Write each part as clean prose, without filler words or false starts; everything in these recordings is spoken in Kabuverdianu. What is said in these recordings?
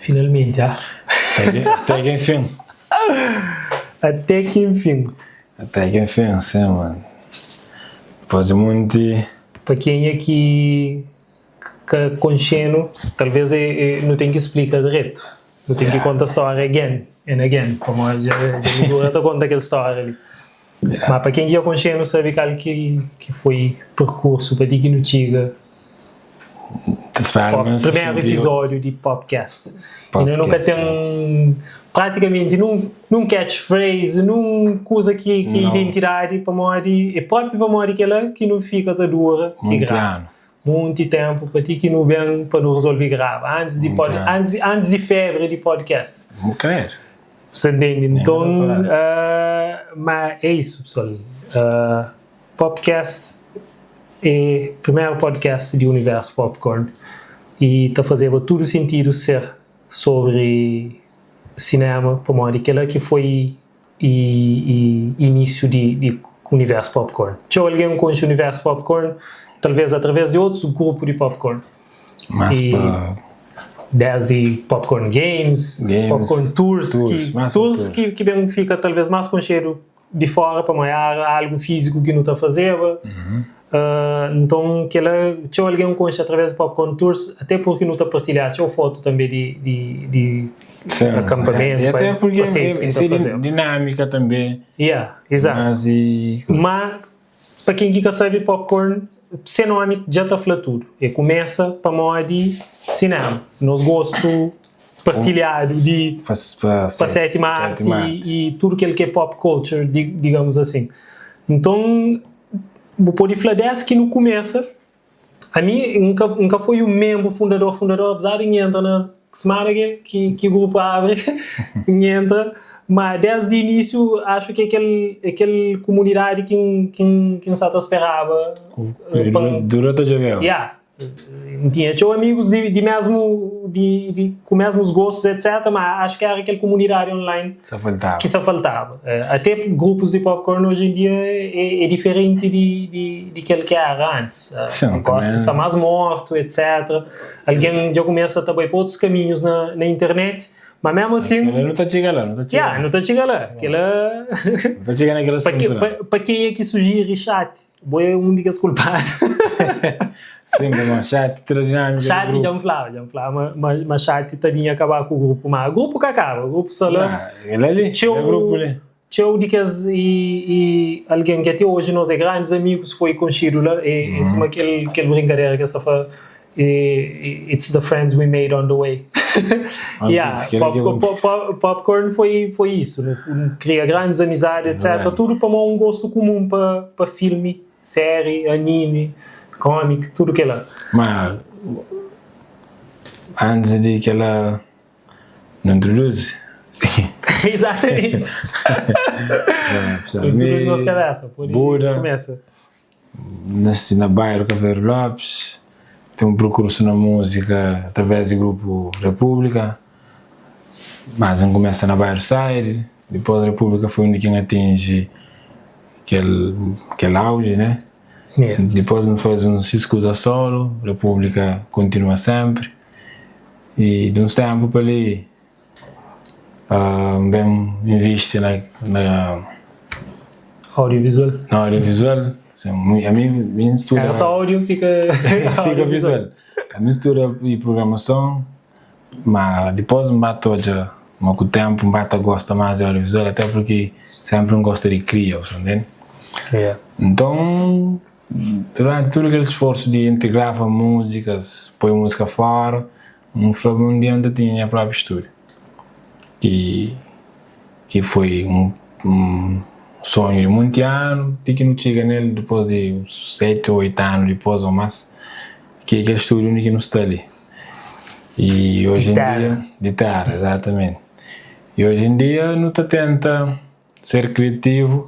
Finalmenti, ah. Até ki enfin. Até ki enfin. Até ki enfin, sim, mano. Depois di munti. Pa kenha ki ka konxe-nu, talvez nu ten ki splika dretu. Nu ten ki konta stória again and again, pamodi dja nu dura ta konta kel stória li. Ma pa ken ki ka konxe-nu sabe kal ki foi perkursu pa ti ki nu txiga primeru episódiu di Popcast. Inda nu ka ten pratikamenti nun catchphrase, nun kuza ki identidadi pamodi é propi pamodi kela ki nu fika ta dura ki grava. Munti ténpu pa ti ki nu ben pa nu rezolve grava antis di pod, antis, antis di febre di podcast. Bu krê? Sa ntende? Nton, ma é isu pessoal. Popcast é primeru podcast di universu Popcorn i ta fazeba tudu sintidu ser sobri sinema pamodi kela ki foi i inísiu di Universu Popcorn. Txeu algen konxe Universu Popcorn talvês através di otus grupu di popcorn. Mas pa. Desdi Popcorn Games, Popcorn Tours, tours ki ben fika talvês más konxedu di fóra pamodi éra algu fíziku ki nu ta fazeba. Nton kela txeu algen konxe através di Popcorn Tours até purki nu ta partilha txeu fotu tanbe di di di akanpamentu E até purki e se dinamika tanbe. Ya, izatu. Ma pa ken ki ka sabe Popcorn se nomi dja ta fla tudu. E kumesa pamodi sinema. Nos gostu partilhadu di pa sétima arti i tudu kel ki é pop culture, digamus asin. Nton, bu pode fla des ki nu kumesa, ami N ka N ka foi un menbru fundador fundador, apezar di N entra na simana ki ki grupu abri N entra, ma desdi inisiu axu ki é kel é kel kumunidadi ki N ki N ki N sa ta speraba pa N. Dura ta djobe-u. Ya. N tinha txeu amigus di di mesmu di di ku mesmus gostus etc ma axu ki era kel kumunidadi online Sa faltaba. ki sa faltaba. Ate grupus di popcorn oji en dia é é diferenti di di di kel ki era antis. Sim, Gosi também. sta mas mortu etc. Algen dja kumesa ta bai pa otus kaminhus na na internet ma mesmu asin. Kela nu ta txiga la, nu ta txiga Ya, la. nu ta txiga la. Kela Nu ta txiga na kel pa asuntu la. pa pa kenha ki sujiri chat Bo é un di kes kulpadu. Sim, pamodi xati tra dinamika di Xati grupu. dja-m flaba, dja-m flaba ma, ma, ma xati ta binha kaba ku grupu, ma grupu ka kaba, grupu sta la. Nah, el ali, Txeu, el é grupu li. txeu di kes i, i algen ki ate oji nos é grandis amigus foi konxidu la, é, é sima kel, kel brinkadera ki es ta fla, It's the friends we made on the way. Yeah, pop, pop, popcorn foi, foi isso. No kria grandes amizades, etc. Tudo pamodi un gostu kumun pa, pa filmi, série, anime, comic, tudo kela. Ma antes di kela nu introduzi. Exatamente. Introduzi nos kabesa. Pode Buda. kumesa. Nasi na bairu Kaveru Lopes, ten un perkursu na múzika através di grupu Repúblika, mas N kumesa na bairu Saide, dipôs Repúblika foi undi ki N atinji kel kel auji né, dipôs N faze uns sis kuza solu, Repúblika kontinua sénpri, y di uns ténpu pa li N ben invisti na na Audiovisual. Na audiovisual. Ami mi N studa. Era só audio fika fika visual. Ami N studa i programason, ma dipôs N ba ta odja ma ku ténpu N ba ta gosta más di audiovisual até purki sénpri N gosta di kria, bu sta ntende? Nton duranti tudu kel sforsu di integrava múzikas, poi múzika fóra, N fla ma un dia N ta tinha nha própi stúdiu, ki ki foi un un sonhu di monti anu, ti ki nu txiga nel dipôs di seti ô oitu anu dipôs ô más, ki é kel stúdiu undi ki nu sta li. I oji en dia, di téra, izatamenti. I oji en dia nu ta tenta ser kriativu,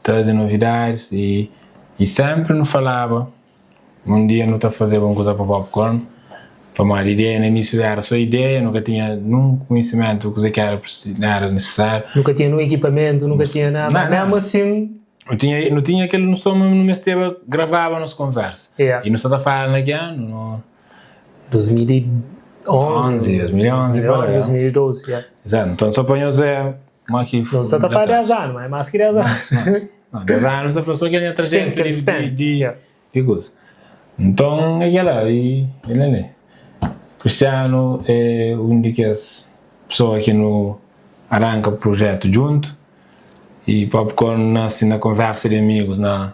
traze novidadis i i sénpri nu falaba Un dia nu ta fazeba un kuza pa popcorn, pamodi ideia na inisiu era so ideia, nu ka tinha nun kunhisimentu di kuze ki era era nisisáriu. Nu ka tinha nun ekipamentu, nu ka tinha nada, ma mésmu asin. Nu tinha nu tinha kel noson ma nu mesteba gravaba nos konversa. I nu sta ta fala na ki anu? No. 2012. 11, 2011, 2011, 2012, yeah. Exato, nton só pa nhos ver ma ki. Nos sa ta fala 10 anu, ma é más ki 10 anu. Más, más. 10 anu sa fla só kel nha trajetu di, di, di kuza. Nton é kel-la, i el ali. Cristiano é un di kes pesoa ki nu aranka prujetu djuntu i Popcorn nase na konversa di amigus na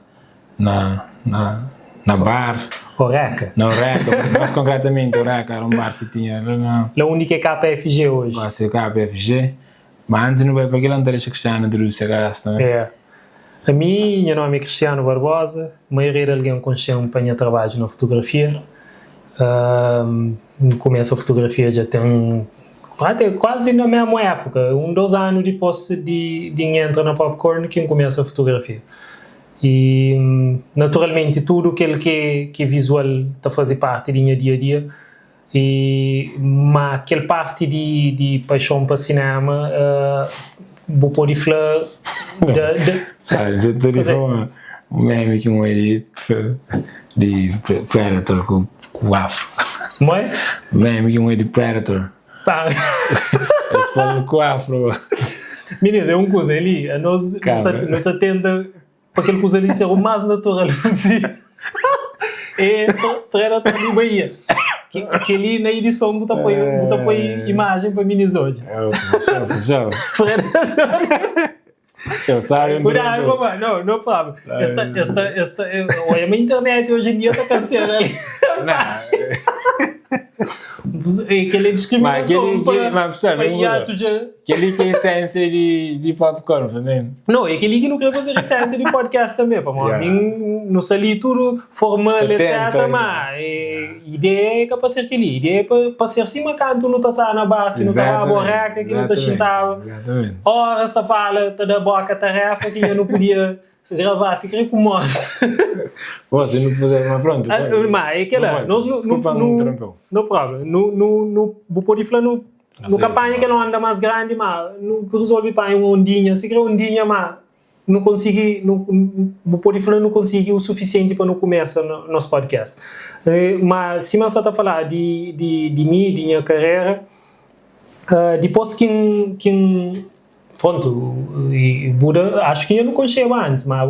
na na na bar. Oreca. Na Oreca, mais concretamente Oreca era um bar ki tinha lá na. Lá undi ki é KFG hoje. Gosi é KFG, mas antes di nu bai pa kila, nu ta dexa Cristiano introduzi se kabesa tambe. É. Ami, nha nomi é Cristiano Barbosa, maioria di algen konxe-m pa nha trabadju na fotografia. N kumesa fotografia dja ten ate kuazi na mesmu épuka, un dos anu dipôs di di N entra na Popcorn ki N kumesa fotografia. I naturalmenti tudu kel ki ki vizual ta faze parti di nha dia-a-dia i ma kel parti di di paixon pa sinema bu pode fla da da. Sabe, você ta di fla un meme ki un oja di Predator ku ku afro. Moi? Meme ki un oja di Predator. Es pô-l ku afro. Minis, é un kuza li, anos nu sa tenta pa kel kuza li ser u más natural pusível. É Predator di Bahia. Kel-li na idison bu ta poi, bu ta poi imajen pa minis odja. Predator. Eu sabe Cuidado, papá. Não, não problema. Esta, esta, esta, olha, a internet hoje em dia tá cancelando. Aquele é discriminação para mas, para hiato já. Aquele que é essência de, de popcorn também. Não, é aquele que não quer fazer essência de podcast também, pá, yeah. mim não sali tudo formal, etc, mas é, ideia é que para ser aquele, ideia é para, para ser cima canto não tá na barra, que não tá borreca, que não tá chintava. Horas ta fala, ta da boka tarefa ki nha nu podia gravá si kre ku modi. Bom, si nu puder, ma prontu. Ma é kela, nos nu, Desculpa, nu, nu interrompeu. No problem. Nu, nu, nu, bu podi fla nu, nu ka panha kel onda mas grandi, ma nu resolvi panha un ondinha, si kre ondinha, ma nu konsigi, nu, bu podi fla nu konsigi u sufisienti pa nu kumesa nos podcast. Ma sima N sa ta fala di, di, di mi, di nha karera, Dipôs ki N, ki N, prontu, i Buda, axu ki nha nu konxeba antis, ma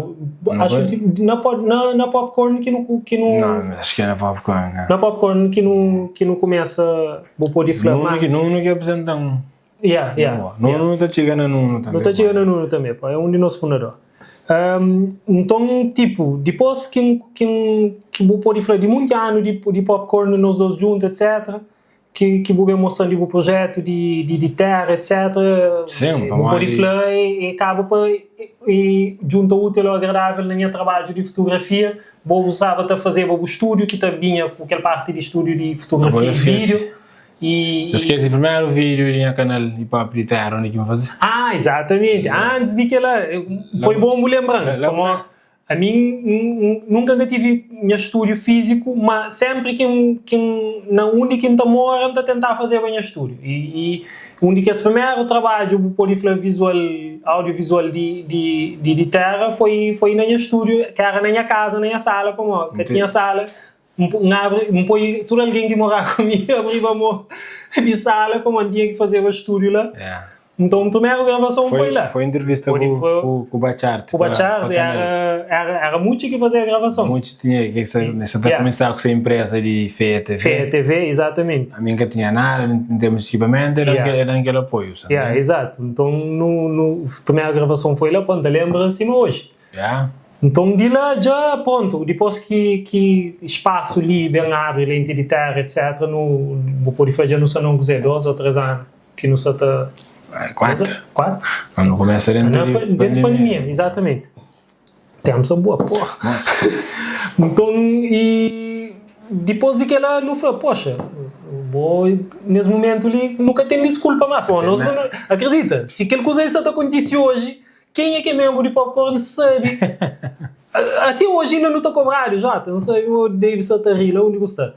axu ki na na na Popcorn ki nu, ki nu. Não, acho que é na Popcorn, né? Na Popcorn ki nu, ki nu kumesa, bu pode fla ma. Nuno ki, Nuno ki apresenta-m. Yeah, yeah. Nuno nu ta txiga na Nuno tanbe. Nu ta txiga na Nuno tanbe, pa, é un di nos fundador. Nton, tipu, dipôs ki N, ki N, ki bu pode fla di munti anu di di Popcorn, nos dôs djuntu, etsétra. Ki ki bu ben mostra-m di bu projetu di di di tera etc. Sim, Bu pode pamodi. fla e e kaba pa e djunta útil ao agradável na nha trabadju di fotografia. Bo bu staba ta fazeba bu stúdiu ki ta binha ku kel parti di stúdiu di Agora fotografia eu i skesi. vídiu i Eu skesi primeru vídiu di nha kanal Hip Hop di Tera undi ki N faze. Ah, izatamenti. Antis di kela, foi bon bu lenbra-m, pamodi Ami N nunka N ka tivi nha stúdiu fíziku, ma sénpri ki N ki N na undi ki N ta mora N ta tentaba fazeba nha stúdiu. I i un di kes primeru trabadju bu pode fla vizual, audiovisual di di di di téra foi foi na nha stúdiu, ki éra na nha kaza, na nha sala, pamodi ka tinha sala, N N abri N poi tudu algen ki moraba ku mi abriba mô di sala pamodi N tinha ki fazeba stúdiu la. Nton primeru gravason foi la. Foi entrevista Pode ku, foi ku, ku Bachart ku pa, pa Bachart, kanal. era, era, era Mucci ki fazia gravason. Mucci tinha que sa, sa ta Yeah. kumesa ku se empresa di Feia TV. Feia TV, exatamente. Ami nka tinha nada em termos de equipamento, era Yeah. aquele, era aquele apoio, sabe? Yeah, exato. Nton nu, nu, primeru gravason foi la, pronto, ta lembra sima oji. Yeah. Nton di la dja, pronto, dipôs ki, ki spasu li ben abri, lenti di terra, etc, nu, bu pode fla dja nu sta na un kuzê, 2 ou 3 anu. Ki nu sa ta. 4. 4? Nu kumesa dentu di pandemia. Dentu pandemia, exatamente. Tempu sa bua, porra. Nton, i dipôs di kela nu fla, poxa, bo nes mumentu li nu ka ten diskulpa más. Pô, nos nu, akredita, si kel kuza li sa ta kontise oji, kenha ki é menbru di Popcorn sabe. Até oji inda nu ta kobradu, Jota, N sabe ma o David sa ta ri la undi ku sta.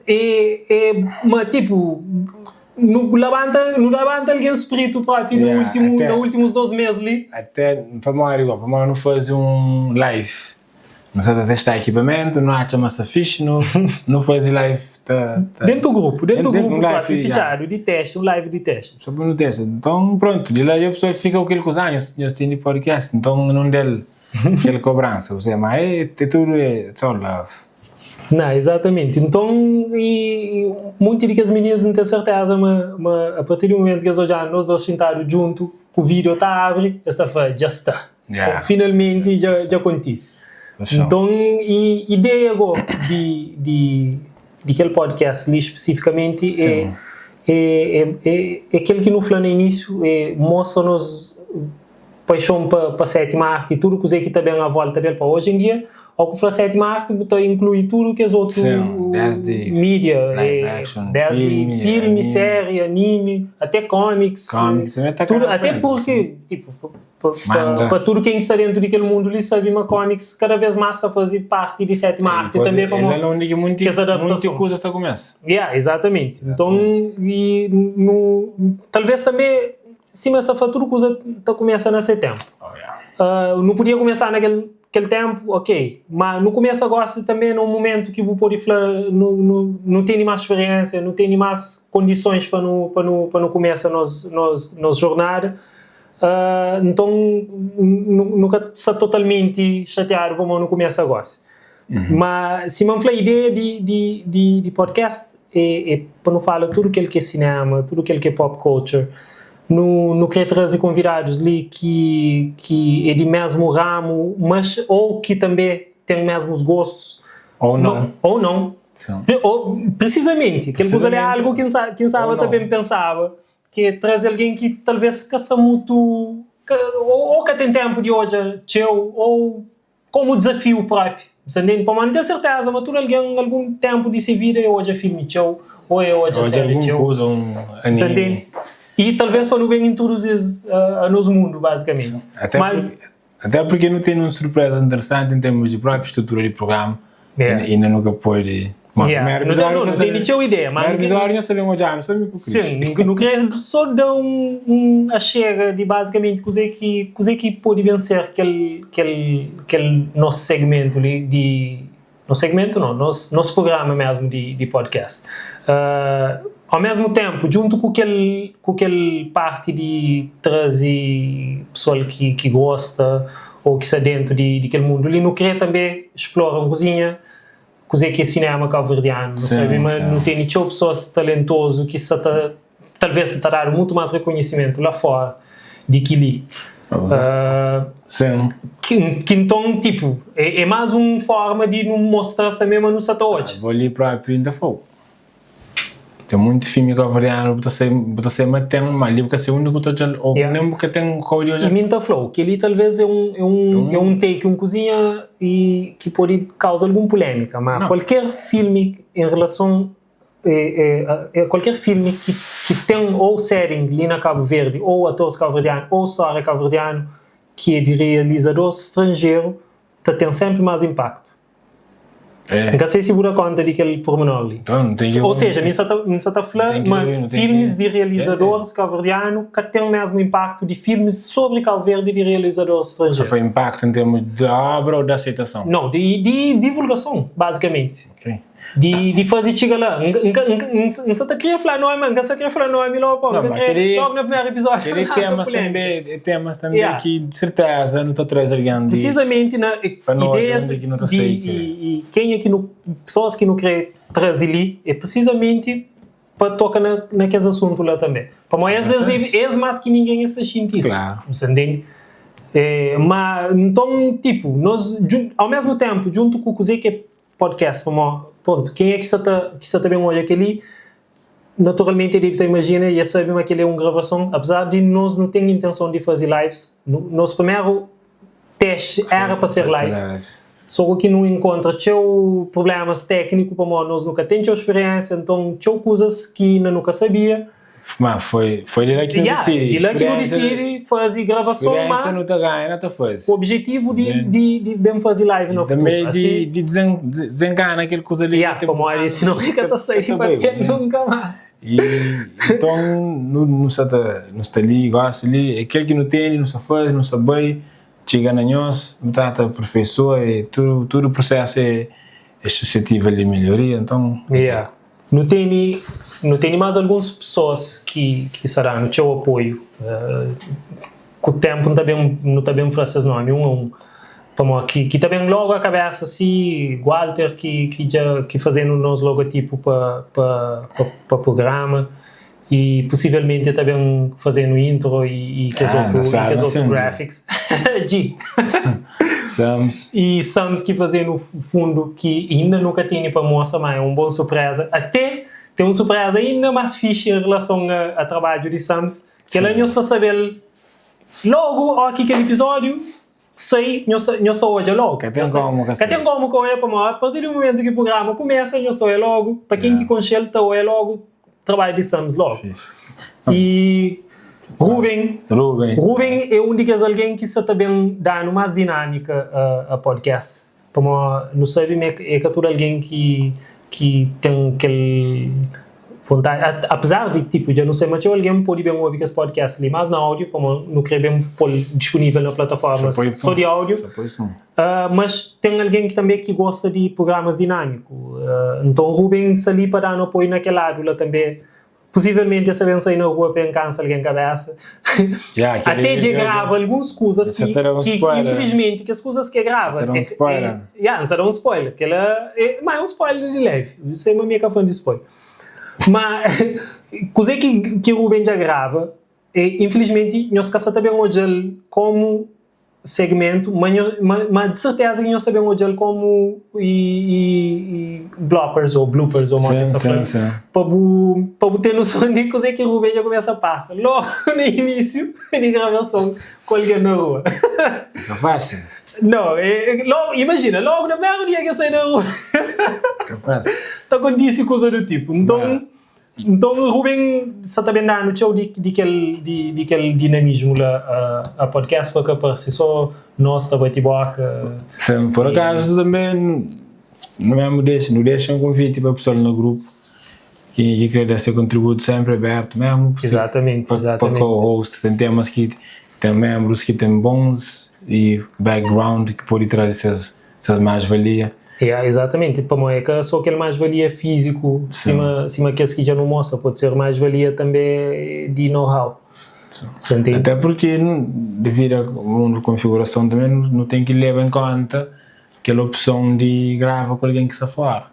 E, e, ma tipu, Nu labanta, nu labanta algen spritu propi na Yeah, ultimu, até, na ultimus 2 mes li. até pamodi igual, pamodi nu fazi un live. Nu sa ta testa ekipamentu, nu atxa ma sta fixi, nu nu fazi live ta ta. Dentu grupu, dentu Dentu grupu un live, propi ya. fitxadu di testi, un live di testi. Só pa nu testa. Nton, prontu, di la dja pesoal fika ku kel kuza, ah, nhos nhos tene podcast, nton nu da-l kel kobransa, bu sabe, ma é é tudu é it's all love. Na, exatamenti. Nton, i munti di kes minis N ten serteza ma ma a partir di mumentu ki es odja-nu nos dos xintadu djuntu, ku video ta abri, es ta fla, dja sta. Yeah. Finalmenti dja dja kontise. Nton, i ideia go di di di kel podcast li spesifikamenti é é é é é kel ki nu fla na inísiu, é mostra nos paixon pa pa sétima arti i tudu kuzê ki ta ben a volta del. Pa oji en dia, ó ku fla sétima arti bu ta inklui tudu kes otu Sim, desdi mídia, live é action, desdi filmi, filmi, anime. série, anime, até comics, Comics também ta tudu, ka na até frenti, purki sim. tipo Pa, Manga. pa tudu ken ki sta dentu di kel mundu li sabe ma kómiks kada vês más ta faze parti di sétima arti Depois, tanbê é pamodi la undi ki munti, kes munti adaptasons. kuzas ta kumesa. Yeah, exatamenti. Nton, i nu, talvês tanbê, sima es ta fla, tudu kuza ta kumesa na se ténpu. Oh, yeah. Nu podia kumesa na kel kel ténpu, ok, má nu kumesa gósi tanbê na un mumentu ki bu pode fla nu, nu, nu tene más speriénsia, nu tene más kondisons pa nu, pa nu, pa nu kumesa nos, nos, nos jornada. Nton, nu ka sta totalmenti xatiadu pamodi nu kumesa gósi. Má, sima N fla, ideia di podcast é pa nu fala tudu kel ki é sinéma, tudu kel ki é pop culture. Nu krê traze konvidadus li ki é di mésmu ramu, mas ô ki tanbê ten mésmus gostus. Ou nau. Ou nau. Prisizamenti, kel kuza li é algu ki N staba ta ben pensaba. Ki é traze algen ki talvês ka sta mutu, ka, ô ka ten ténpu di odja txeu, ô komu dizafiu própi. Bu sta ntende? Pamodi N ten sertéza ma tudu algen algun ténpu di se vida é odja filmi txeu, ô é odja Odja séri algun txeu. kuza, un Bu sta anime. ntende? I talvês pa nu ben introduzi-s a nos mundu, bazikamenti. Até Má. purki, até purki nu ten un surpreza interesanti en termus di própi strutura di programa, Yeah. inda nu ka pode. Bom, Yeah. primeru Nu ten, episódiu nu, ka nu sa tene txeu ideia, mas primeru nu ten, episódiu nhos ta ben odja-nu so mi ku Cris. sim, nu nu kre so da un, un axega di bazikamenti kuze ki kuze ki pode ben ser kel kel kel nos segmentu li di nos segmentu no, nos nos programa mesmu di di podcast. Ao mesmu tenpu, djuntu ku kel ku kel parti di traze pesoal ki ki gosta ô ki sta dentu di di kel mundu li, nu kre tanbe xplora un kuzinha Kuzê ki é sinéma kauverdianu. Nu sabe ma nu tene txeu pesoas talentozu ki sa ta, talvês ta dadu mutu más rekonhisimentu la fóra di ki li. Ki nton, tipu, é más un fórma di nu mostra-s tanbê ma nu sa ta odja. Bo li própi N ta fla-u. Ten munti filmi kabuverdianu bu ta sai bu ta sai ma ten ma li bu ka sai undi ku ta odjal ou Yeah. nen bu ka ten kau di I odjal. mi N ta fla-u, kel-li talvês é un é un é un take, un kuzinha i ki pode kauza algun pulémika, ma Não. kualker filmi en relason é é kualker filmi ki ki ten ou setting li na Kabu Verdi ou atores kabuverdianu ou stória kabuverdianu ki é di realizador stranjeru ta ten sénpri más inpaktu. É. N ka sei si bu da konta di kel pormenor li. Então, não tem que Ou seja, mi sa ta, mi sa ta fla Tem que ma ver, não tem filmis que- di realizadores kauverdianu ka ten mesmu inpaktu di filmis sobri Kau Verdi di realizadores Só stranjeru. foi impacto em termos de obra ou de aceitação? Não, di, di divulgason, bazikamenti. Ok. Di, di faze txiga la. N, n, n, n, N sa ta kria fla nomi, ma N ka sa kria fla nomi logu, pô. Não, N ka mas kria aquele- logu na primeru episódiu Aquele lansa temas pulémika. também, temas também Yeah. que de certeza não tá traz alguém de Precisamente na Pa nu odja ideias undi ki nu ta di sai ki- i, i kenha ki nu pessoas ki nu kre traze li é precisamente pa toka na, na kes asuntu la tanbe. Pamodi es, es debe, es más ki ningen es ta xinti isu. Claro. Bu sa ntende? É, ma nton tipo, nos djun, ao mesmu tenpu djuntu ku kuze ki é podcast pamodi prontu, kenha ki sa ta ki sa ta ben odja kel-li naturalmenti el debe ta imajina i el sabe ma kel-li é un gravason, apezar di nos nu ten intenson di faze lives, nu, nos primeru testi éra pa ser live, so ki nu inkontra txeu prublémas tékniku pamodi nos nu ka ten txeu spiriénsia, nton txeu kuzas ki inda nu ka sabia. Ma foi, foi di la ki nu Yeah, disidi. di la ki nu Spiriénsia- disidi faze gravason, ma Spiriénsia nu ta ganha, nu ta faze. ku objetivu di, di, di ben faze live na E também futuru. di, Asi, di desen, desencana aquele coisa ali. yeah, pamodi sinon ka ta sai di Ka ta bai, papel né? nunka más. E, então, nu, nu sa ta, nu sta li, gosta li, é aquele que nu tene, nu sa faze, nu sa bai. txiga na nhos, nu ta ta aperfeisoa e tudu tudu prusesu é é susetível di melhoria, nton. Yeah. Nu tene nu tene más alguns pesoas ki ki sta da-nu txeu apoiu. Ku ténpu nu ta ben nu ta ben fla ses nómi un a un, pamodi ki ki ta ben lógu a kabésa si Gualter ki ki dja ki faze-nu nos logotipu pa pa pa prugrama i pusivelmenti el ta ben faze-nu intro i i kes Ah, otu ta i spera kes na otu senti. graphics. Dji. Sams. I Sams ki faze-nu fundu ki inda nu ka tene pa mostra, má é un bon surpreza. Até ten un surpreza inda más fixi en relason a a trabadju di Sams, Kel-la nhos ta sabe-l lógu óki kel ipizódiu sai, nhos ta nhos ta odja lógu. Ka ten kómu ka Ka ten sabe. kómu ka odja pamodi apartir di mumentu ki prugrama kumesa nhos ta odja lógu, pa ken ki konxe-l ta odja lógu trabadju di Sams lógu. Fixe. I Ruben, Ruben. Ruben é un di kes algen ki sa ta ben da-nu más dinámika a podcast. Pamodi nu sabe ma é ka tudu algen ki ki ten kel vontadi, apezar di tipu dja nu sai ma txeu algen pode ben obi kes podcast li más na áudiu pamodi nu kre ben pô-l disponível na plataformas sô di áudiu, mas ten algen ki tanbe ki gosta di prugramas dinámiku. Nton Ruben sta li pa da-nu apoiu na kel ladu la tanbe. Possivelmente es ta ben sai na rua pa enkansa algen kabesa. Ya, kel Até li dje dja grava alguns kuzas Sa ki, ta da un ki spoiler. infelizmenti kes kuzas ki e Sa grava ta da é, un spoiler. é, ya, N sa da un spoiler. Kela é, ma é un spoiler di levi. Bu sai ma mi é ka fã di spoiler. Ma kuzê ki ki Ruben dja grava é infelizmenti nhos ka sa ta ben odja-l komu segmentu, ma nho, ma, ma di serteza ki nhos ta ben odja-l komu i, i, i bloppers ou bloopers ou modi Sim, es ta sim, fla-l, sim. pa bu, pa bu ten noson di kuzê ki Ruben dja kumesa pasa logu na inísiu di gravason ku algen na rua. É ka fásil. Nau, é, é, logu, imajina, logu na primeru dia ki el sai na rua, Ka fásil. ta kontise kuza du tipu. Nton, Ma, Nton Ruben sa ta ben da-nu txeu di di kel di di kel dinamismu la a podcast pa ka parse so nos ta bati boka. Sim, por E acaso também nu mesmu dexa, nu dexa un konviti pa pessoal na grupu ki ki kre da se kontributu sempre abertu mesmu si Exatamente, pa pa exatamente. co-host ten temas ki ten membrus ki ten bons e background ki podi traze ses ses mais valia. Ya, exatamente, pamodi é ka so kel mais valia físiku sima sima kes ki dja nu mostra, pode ser mais valia tanbe di know-how. Sa ntende? Até porque devidu a mundu konfigurason tanbe nu ten ki leba en konta kel opson di grava ku algen ki sta fora.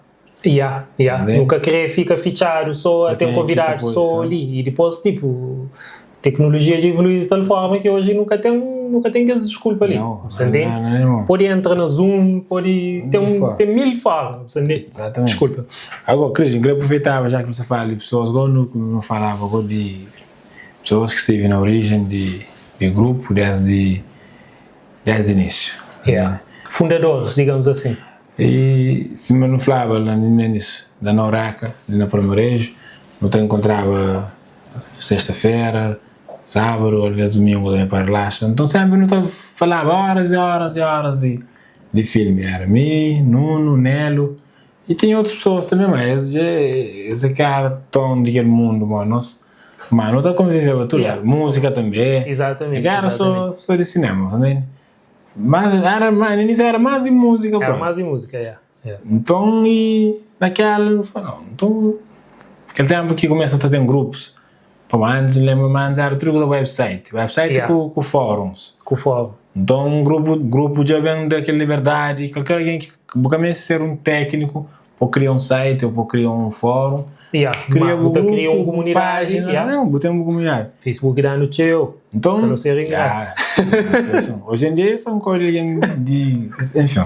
Ya, ya, nu ka kre fika fitxadu so a ten konvidadu so li i dipôs tipu Teknolojia dja evolui di tal forma ki oji nu ka ten nu ka ten kes diskulpa li. Nau, Você ntende? nau, nau, nau. Pode entra na Zoom, pode ten Mil forma. ten mil forma, você ntende? Exatamente. Desculpa. Agora, Cris, N kre aproveitaba já ki você fala di pessoas, igual nu nu falaba agora di pessoas ki steve na origem di di grupo desdi desdi início. Yeah. Fundadores, digamos assim. I sima nu flaba la na início, la na Ureka, li na Palmarejo, nu ta enkontraba sexta-fera, sábadu, alvês dumingu tanbê pa rilaxa. Nton sénpri nu ta falaba óras i óras i óras di di filmi. Éra mi, Nunu, Nelu i tinha otus pesoas tanbê, má es dja es é ka éra ton di kel mundu mo nos. Má nu ta konviveba tudu la, múzika tanbê, Izatamenti, i ka éra izatamenti. sô di sinéma, ntende? Mas éra más, na inísiu éra más di múzika Éra própi. más di múzika, ya. Ya. Nton i nakéla nu fla, nau, nton kel ténpu ki kumesa ta ten grupus, pamodi antis N lenbra ma antis éra tudu kuza website, website Ya. ku ku fóruns. Ku fórum. Nton grupu grupu dja ben da kel liberdadi, kalker algen ki bu ka meste ser un tékniku pa kria un site ô pa kria un fórun, Ya, kria ma bu bu ta kria un grupu, bu kumunidadi, pájina, ya. sin, bu ten bu kumunidadi. Facebook da-nu txeu, Nton, pa nu ser ingratu. Ya, oji en dia é un kódigu di algen di, enfin.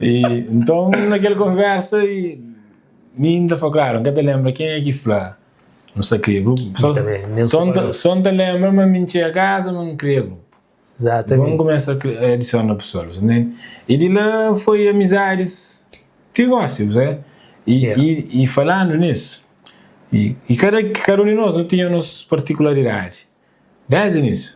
I nton na kel konversa i mi N ta fla, klaru, N ka ta lenbra kenha ki fla nu sta kria grupu, Mi tanbe, nen so sô pa. so N ta lenbra ma mi N txega kaza ma N kria grupu. Exatamente. N kumesa adisiona pesoas, ne? I di la foi amizadis ti gosi, bu sabe? I, Yeah. i, i falandu nisu, i, i kada, kada un di nos nu tinha nos partikularidadi desdi inisiu.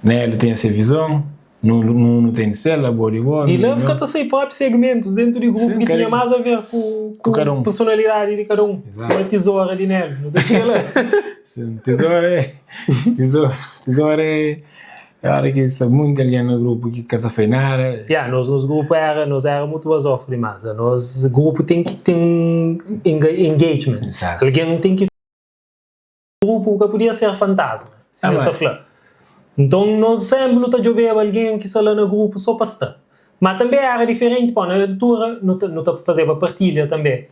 Nélio tinha se vizon, Nuno, Nuno ten di sel, abo di bo, Di mi di la fika meu. ta sai propi segmentus dentu di grupu Sim, ki kada, tinha más a ver ku, ku kada ku un. personalidadi di kada un. Sima Exato. tizora di Nélio, nu ta txiga la. Sim, tizora é, tizora, tizora é. Ora ki sta munti algen na grupu ki ka sa fai nada. Ya, nos nos grupu era, nos era mutu bazofu dimás. Nos grupu ten ki ten engagement. Exato. Algen ten ki grupu ka pudia ser fantasma, sima es ta fla. Nton nos senpri nu ta djobeba algen ki sta la na grupu so pa sta. Ma tanbe era diferenti, pamodi na altura nu ta nu ta fazeba partilha tanbe.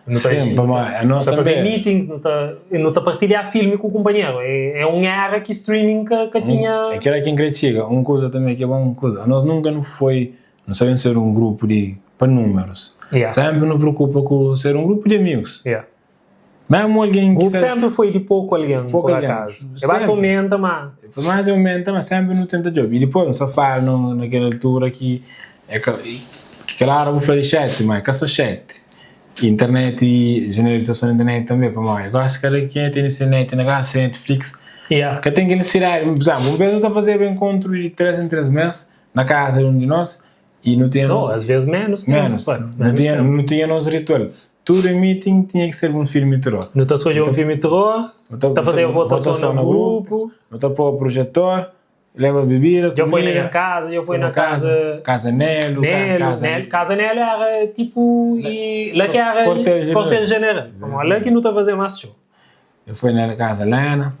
Nu ta Sim, pamodi nu anos ta faze tanbe. meetings, nu ta nu ta partilha filmi ku kunpanheru. É un era ki streaming ka ka tinha. É kila ki N kre txiga. Un kuza tanbe ki é bon kuza, anos nunka nu foi, nu sabe ser un grupu di pa númerus. Yeah. Senpri nu preokupa ku ser un grupu di amigus. Yeah. Mesmu algen ki Grupu sa. senpri foi di poku algen, Poku pur algen. akazu. E ba ta Senpri. omenta, ma. Por mais aumenta, ma senpri nu tenta djobe. I dipôs nu sta fala no na kel altura ki é ka ki kel óra bu fla di xeti, ma é ka so xeti. Internet i jeneralizason di internet tanbe, pamodi gosi kada kenha tene se net na kasa, se Netflix. Yeah. Ka ten kel nisisidadi. Pur izénplu, un bes nu ta fazeba enkontru di três en três mês na kaza di un di nos i nu tinha No, as ves menus tempu, menus. pa. Nu Menus tinha tempu. nu tinha nos ritual. Tudu meeting tinha ki ser un filmi di teror. Nu ta skodje un filmi di teror, Nu ta ta faze votason na grupu. Nu ta pô projetor, leba bebida, Dja foi na kumida. nha kaza, dja foi na kaza. Kaza Nelu, Nelu, kaza Nelu, kaza Nelu era tipu i la ki era Quartel General. Quartel General. Pamodi la ki nu ta faze más txeu. Dja foi na kaza Lena.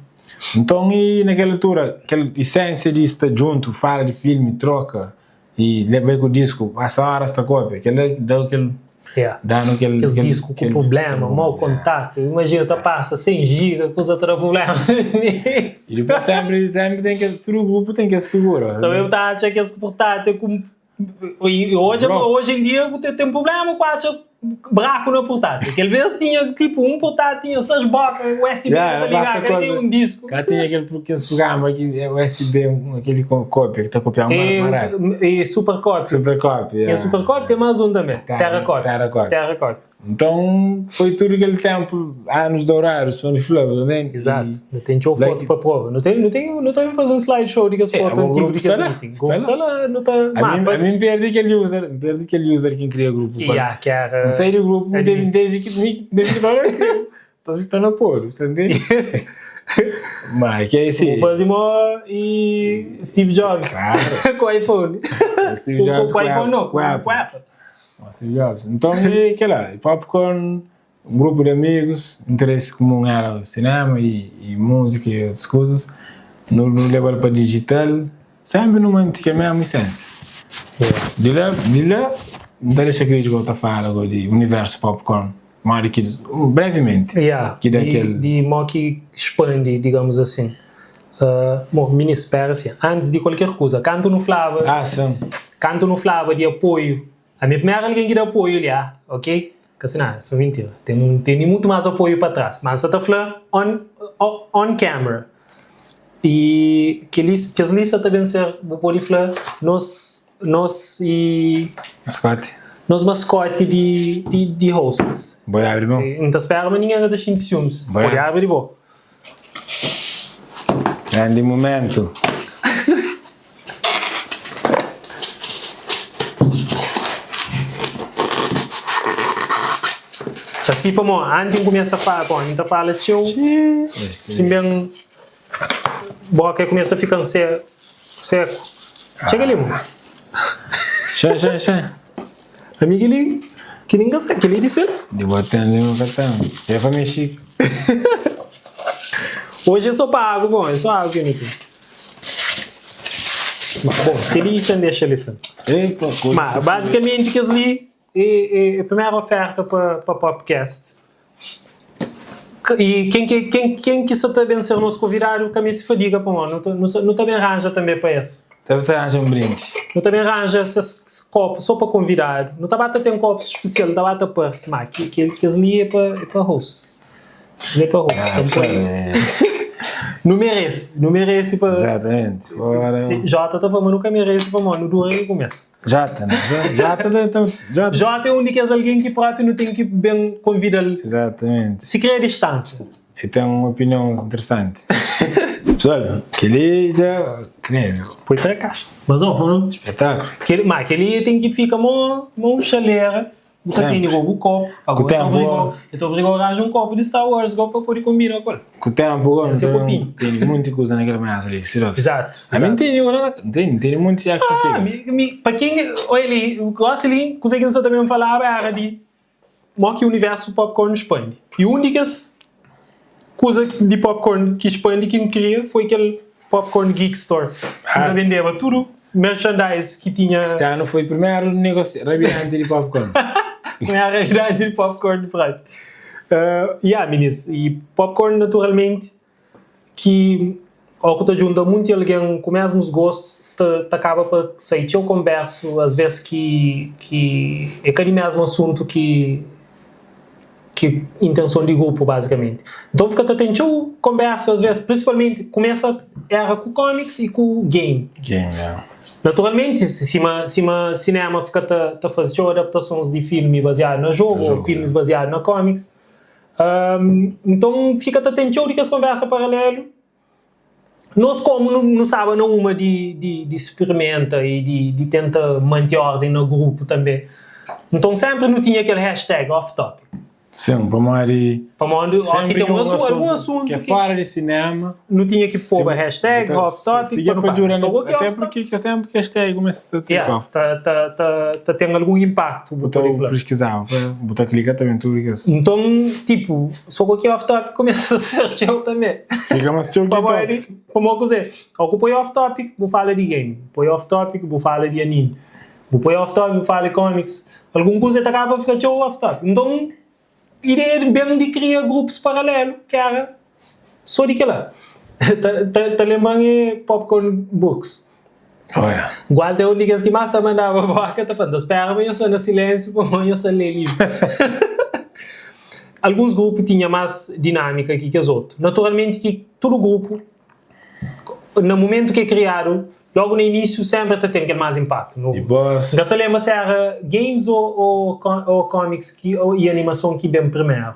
Nton i na kel altura, kel isensia di sta djuntu, fala di filmi, troka. I leba ku disku, pasa horas ta kopia, kel-la da kel, Yeah. da-nu kel, Kes kel, disku ku kel, problema, kel, mau yeah. kontaktu, imajina ta pasa 100 giga, kuza ta da problema. I dipôs sempri, sempri ten kes, tudu grupu ten kes figura. Tanbe bu ta atxa kes portátil ku, i odja ma Broku. oji en dia bu ten problema ku atxa braku na portátil. Kel bes tinha tipu un portátil tinha 6 boka USB Yeah, ka ta basta liga, ka tinha koza, un disku. ka tinha kel, kes prugrama ki é USB, aquele com cópia, ki ta kopiaba E, mais rápido. e super cópia. Super cópia, Tinha yeah. super cópia, tem mais um também. Terra cópia. Terra cópia. Terra cópia. Então, foi tudo aquele tempo, anos dourados, quando falamos, né? Exato. Não tem txeu Lá foto que- para prova. Não tem, não tem, não tem fazer um slideshow de que as É, fotos o antigas grupo de que as está lá, meeting. está Grupo lá. está lá, não tá. A Mas, mim, pa- a mim perdi aquele user, perdi aquele user que cria grupo. que, ah, que era. Não saí do grupo, É teve, de- teve que, teve que Tá na porra, você entende? Mas que é esse. O fazer mó e Steve Jobs. Claro. com o iPhone. Steve Com- Jobs com o com a- iPhone não, com a com, Apple. com a Apple. Steve Jobs. Então, e aquela, popcorn, um grupo de amigos, interesse comum era o cinema e, e música e outras coisas. No, no levar para digital, sempre numa antiga mesma essência. De lá, de lá, não deixa crítico que eu falo agora de universo popcorn. Modi ki, brevemente, Yeah, ki da di, kel. di mo ki expandi, digamos assim. Uh, bom, minis, spera assim, antes di kualker kuza, kantu nu flaba, Ah, sim. kantu nu flaba di apoiu, ami primeru algen ki da apoiu li, ah, ok? Ka si nada, so mintira, ten, tene mutu mas apoiu pa tras, ma N sa ta fla on, on camera. I kel-li, kes li sa ta ben ser, bu pode fla, nos, nos i. Maskoti. Nos maskoti di, di, di hosts. Bo abri bo. N ta spera ma ningen ka ta xinti siumis. Bo Pode abri bo. Grandi mumentu. Asi pamo anti N kumesa fala, bom, N ta fala txeu, si N ben boka e kumesa fika-m seku. Txega li, mo. Xa, xa, xa. Ami kel-li, ki nin ka sabe, kel-li di sel. Di bo ten, di bo ka ten. É pa mexi. Oji é so pa agu, bom, é so agu ki mi ten. Ma, bom, kel-li xa N dexa li sen. Epa, koisa Ma, bazikamenti kes-li É primeru oferta pa popcast. I ken ki ken ken ki sa ta ben ser nos konvidadu ka meste fadiga pamodi nu ta nu ta ben ranja tanbe pa es. Ta ben ranja un brindi. Nu ta ben ranja ses kopu so pa konvidadu. Nu ta ba ta ten kopus spesial, ta ba ta parse ma ki kes li é pa é pa hosts. Kes li é pa hosts. Ah, Então, nu merese, nu merese pa. Exatamente. Fora. Jota ta fla ma nu ka merese pamodi nu dura ki kumesa. Jota, né? Jota, ta, Jota. Jota é un di kes algen ki propi nu ten ki ben konvida-l. Exatamente. Si kre a distánsia. E ten opinions interesanti. Pessoal, kel-li dja krê. Poi tra kaxa. Mas ó, fala. Espetáculo. Kel, ma kel-li ten ki fika mo, mo un xalera. Bu ka tene go bu kopu, Ku agora ta tempu obriga, e ta obriga ranja un kopu di Star Wars go pa pode kombina ku el. Ku tempu go Ten se kopinhu. Tene munti kuza na kel mesa li, serios. Exato, Ami exato. N tene go na, N tene, N tene munti action Ah, figures. mi, mi, pa ken, oi li, gosi li, kuze ki N sta ta ben falaba era di mo ki universu popcorn spandi. I un di kes kuza di popcorn ki spandi ki N kria foi kel Popcorn Geek Store, ki N ta bendeba tudu merchandise ki tinha. Cristiano foi primeru negosi rabidanti di popcorn. Primeru rabidanti di popcorn di prati. Ya, minis, i popcorn naturalmenti ki ó ku ta djunta munti algen ku mesmus gostu ta ta kaba pa sai txeu konbersu as ves ki ki é ka di mesmu asuntu ki ki intenson di grupu bazikamenti. Nton fika ta ten txeu konbersu as ves prinsipalmenti kumesa era ku comics i ku game. Game, ya. Naturalmenti sima sima sinema fika ta ta faze txeu adaptasons di filmi baziadu na jogu ou filmis baziadu na comics. Nton fika ta ten txeu di kes konversa paralelu. Nos komu nu staba na uma di sprimenta i di tenta manti orden na grupu tanbe. Nton senpri nu tinha kel hashtag off topic. Sin, pamodi Pamodi óki senpri ten ki un un asuntu, algun asuntu asuntu ki é ki fora di sinema, nu tinha ki si poba hashtag bu ta off topic si pa é nu pa fala. djuda So na go ki até off porque ke senpri ki hashtag kumesa ta take Yeah, off. ta ta ta ta ten algun impaktu, bu Bu ta pode fla. piskizaba pa bu ta klika ta ben tudu kes. Nton, tipo, so ku ki off topic kumesa a ser txeu tanbe. Fika mas txeu ki Pamodi, topic. pamodi kuzê? Ó ku poi off topic, bu fala di game, bu poi off topic, bu fala di anime, bu poi off topic, bu fala di comics, algun kuza ta kaba pa fika txeu off topic. Nton, ideia ben di kria grupus paralelu ki era so di kila. Ta ta ta lenbra-m é Popcorn Books. Gual ten un di kes ki más ta mandaba boka ta fla, N ta spera ma nhos sta na silénsiu pamodi nhos sta lé livru. Alguns grupu tinha más dinámika ki kes otu. Naturalmenti ki tudu grupu, na mumentu ki é kriadu, lógu na inísiu sénpri ta ten kel más inpaktu. N ka sta lenbra si éra games ô kómiks i animason ki ben primeru,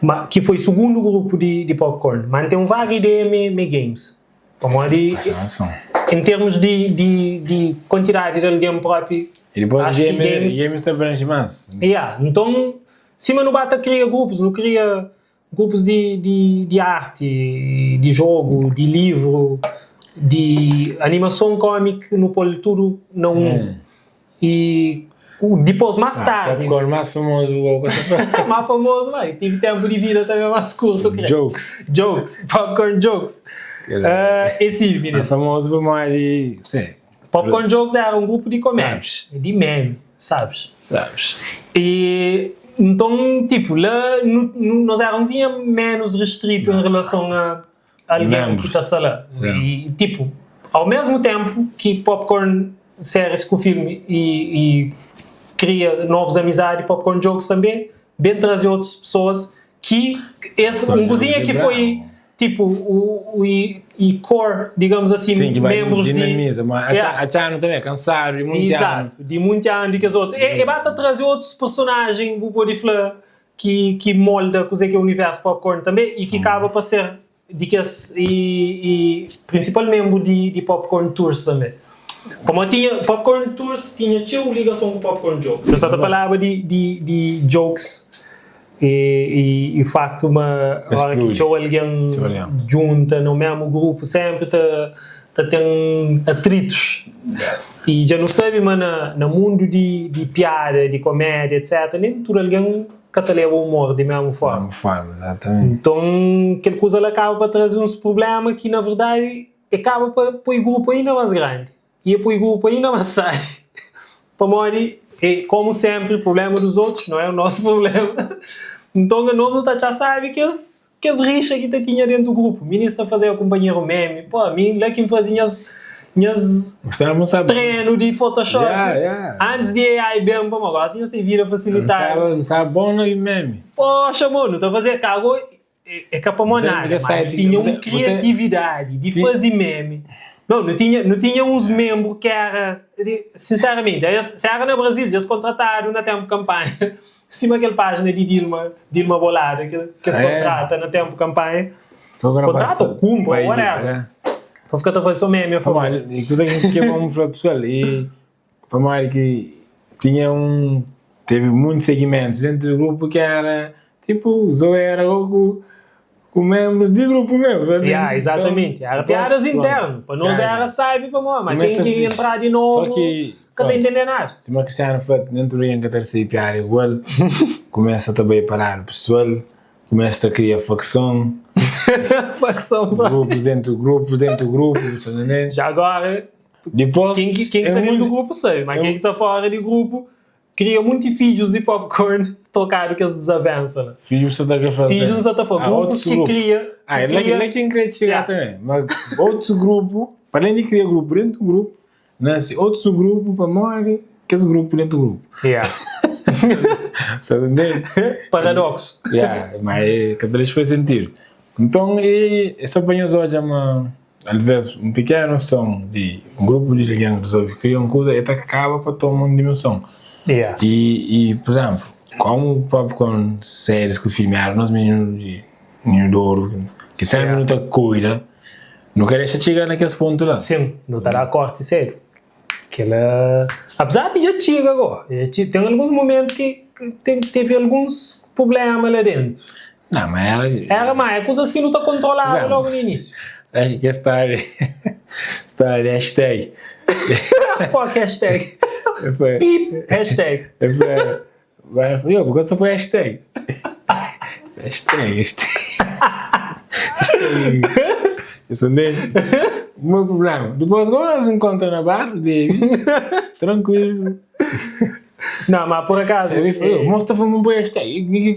ma ki foi sugundu grupu di Popcorn. Ma N ten un vaga ideia ma é games. Pamodi em termos di di di kuantidadi di algen propi E dipôs acho ki game, games games ta abrange más. Yeah, nton sima nu ba ta kria grupus, nu kria grupus di di di arti, di jogu, di livru, di animason komik, nu pô-l tudu na un. E dipôs más tardi. Popcorn más famozu gou ka ta fla. Más famozu la, e tive tempu di vida tanbe más kurtu kre. Jokes. Jokes, popcorn jokes. É si, minis. Más famozu pamodi, se. Popcorn jokes era un grupu di komédia, di meme, sabes? Sabes. E nton, tipu, la nu nos era un zinha menus restritu en relason a algen ki ta sta la. E tipu, au mesmu tempu ki Popcorn series ku filmi i i kria novus amizadi, Popcorn Jokes tanbe ben traze otus pesoas ki es un kuzinha ki foi tipu u i i core, digamos asin, Sim, ki bai membrus di dinamiza, ma yeah. atxanu tanbe kansadu di munti anu. Izatu, di munti anu di kes otu. E e ba ta traze otus personajen, bu pode fla ki ki molda kuzê ki é universu Popcorn tanbê i ki kaba pa ser di kes i i prinsipal menbru di di Popcorn Tours tanbê. Pamodi tinha Popcorn Tours tinha txeu ligason ku Popcorn Jokes. Nu sta ta falaba di di di jokes i i i faktu ma ora ki txeu algen djunta na un mesmu grupu senpri ta ta ten atritus. I dja nu sabe ma na na mundu di di piada, di komédia, etc, nen tudu algen ka ta leba umor di mesmu forma. Mesmu forma, exatamente. Nton, kel kuza la kaba pa traze uns prubléma ki, na verdadi, e kaba pa poi grupu ainda más grandi i e poi grupu ainda más sábi. Pamodi, e komu senpri, prubléma dos otus não é o nosso problema. Nton, anos nu ta atxa sábi kes kes rixa ki ta tinha dentu grupu. Minis ta fazeba kunpanheru meme. Pô, ami la ki N faze nhas nhas trenu di Photoshop antis di AI ben, pamodi gosi nhos ten vida fasilitadu. N staba bon na meme. Poxa, mo, nu ta faze kago É ka pamodi nada, ma nu tinha un kriatividadi di faze meme. Não, nu tinha, nu tinha uns menbru ki era, sinseramenti, es, si era na Brazil, dja es kontratadu na tenpu kanpanha, sima kel pajina di Dilma, Dilma Bolada, ki es kontrata na tenpu kanpanha, kontrata ou kunpra, whatever, pa fika ta faze so meme a favor. Pamodi, kuza ki N ke pa N fla pesoal, e pamodi ki tinha un. Teve muitos segmentos dentro do grupo que era tipo zoeira ou ku, ku membros de grupo mesmo, sabe? Yeah, exatamente. Então, Era piadas depois, internas. Pa nos Yeah, era sabe pa mo, mas Começa quem que fixe. entrar de novo Só que, ka ta pronto. entender nada. Sima Cristiano fla, nem tudo alguém ka ta recebe piada igual, começa ta bai pa lado pessoal, começa ta cria facção, Facção, pá. grupos dentro do grupo, dentro do grupo, tá entendendo? Já agora, Depois, quem que, quem que é está dentro do muito- grupo sabe, mas é quem que está fora do grupo cria muitos filhos de popcorn trocado que as desavenças. Né? Filhos você tá querendo fazer. Filhos não está falando, Ah, grupos outros que grupos. cria. Ah, que é lá que, cria lá quem queria chegar Yeah. também. Mas outro grupo, para além de criar grupo dentro do grupo, nasce outro grupo para morrer, que esse grupo dentro do grupo. Yeah. Sabe entender? Paradoxo. Yeah, mas cada vez faz sentido. Então, e, é só para nós hoje, uma, às um pequeno som de um grupo de alguém que resolve criar uma coisa, e tá acaba para tomar uma dimensão. Yeah. E, e, por exemplo, como o próprio com séries que filmaram, nós meninos de menino de ouro, que sempre Yeah. não tá cuida, não quer deixar chegar naquele ponto lá. Sim, não está a corte sério. Que ela, apesar de já chega agora, já tem alguns momentos que, que tem, teve alguns problemas lá dentro. Não, mas era. Era mais, é coisas que não está controlado Exemplo. logo no início. Acho que é história. História, hashtag. Fuck hashtag. Foi. Pip, hashtag. Foi. Vai, eu, porque eu só põe hashtag. Hashtag, hashtag. Hashtag. Isso dele. O meu problema. Depois, quando elas se encontram na bar, baby, tranquilo. Não, mas por acaso. Ele falou, mostra para um bom hashtag.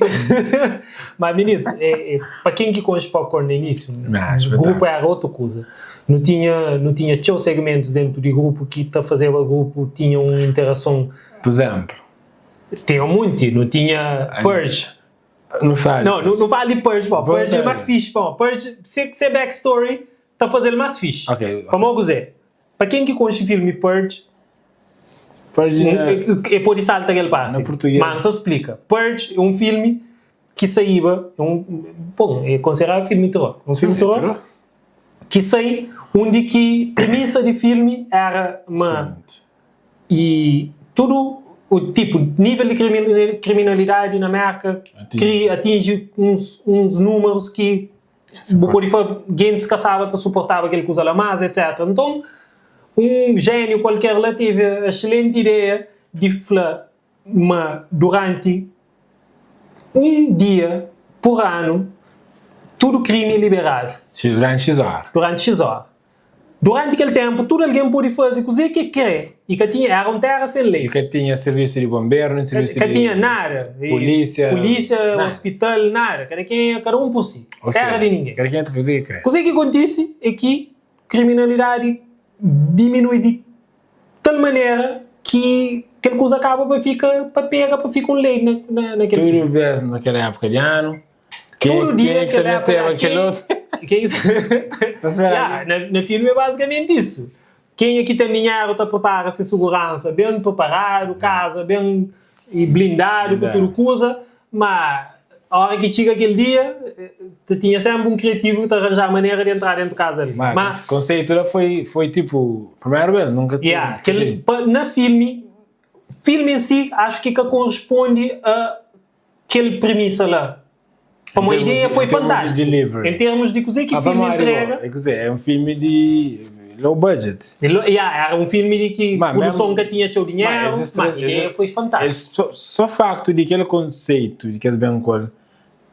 Mas, Vinícius, é, é, para quem que conhece popcorn no início, Não, o espetáculo. grupo era outra coisa. Não tinha, não tinha teu segmentos dentro do grupo que te fazia o grupo, tinha uma interação. Por exemplo, Tinha muito, não tinha Purge. não fale. Não, não, não vale Purge, pô. Purge é Purge. mais fixe, pô. Purge, se se é backstory, tá fazendo mais fixe. Ok. Como eu dizer, para quem que conhece o filme Purge, Purge na- é por isso salta aquele parte. Na português. Mas se explica. Purge é um filme que saíba, é um, bom, é considerado filme de terror. Um filme de terror que sai onde que premissa de filme era uma e tudo o tipo nível de criminalidade na América Atinge. cria, atinge uns, uns números que pode falar quem se caçava te suportava aquele que usa lá mais etc então um gênio qualquer lá teve a excelente ideia de falar mas durante um dia por ano tudo crime é liberado Durante X horas. durante X horas. Durante aquele tempo, tudo alguém pôde fazer o que quer. E que tinha, era uma terra sem lei. E que tinha serviço de bombeiro, nem serviço Que de... tinha nada. E Polícia. Polícia, nada. hospital, nada. Cada, quem, cada um por si. Ou terra seja, de ninguém. Cada quem te fazia o que quer. O que acontece é que criminalidade diminui de tal maneira que aquela coisa acaba para ficar para pega para ficar um lei na, na, naquele filme. Tudo vez naquela época de ano. Quem, Todo dia quem é que aquela sabia se época, aquele quem- outro? Quem... Tá esperando. Yeah, na, na filme é basicamente isso. Quem aqui tem dinheiro tá prepara-se segurança, bem preparado, casa bem e blindado com Blindado. tudo coisa, mas a hora que chega aquele dia, eh, tinha sempre um criativo que arranjar a maneira de entrar dentro de casa ali. Mas, Mas, o conceito lá foi, foi tipo, primeira vez, nunca tinha. yeah, aquele, na filme, filme em si, acho que que corresponde a aquele premissa lá. Como a Em termos ideia de- foi em termos de fantástica. delivery. Em termos de coisa que o Ah, filme vamos lá, entrega. É, quer dizer, é um filme de low budget. Ele- Yeah, era um filme de que Mas produção mesmo- que tinha seu dinheiro, Mas mas, esses a ideia esses- foi fantástica. Esse, só, só facto de aquele conceito de que eles bem com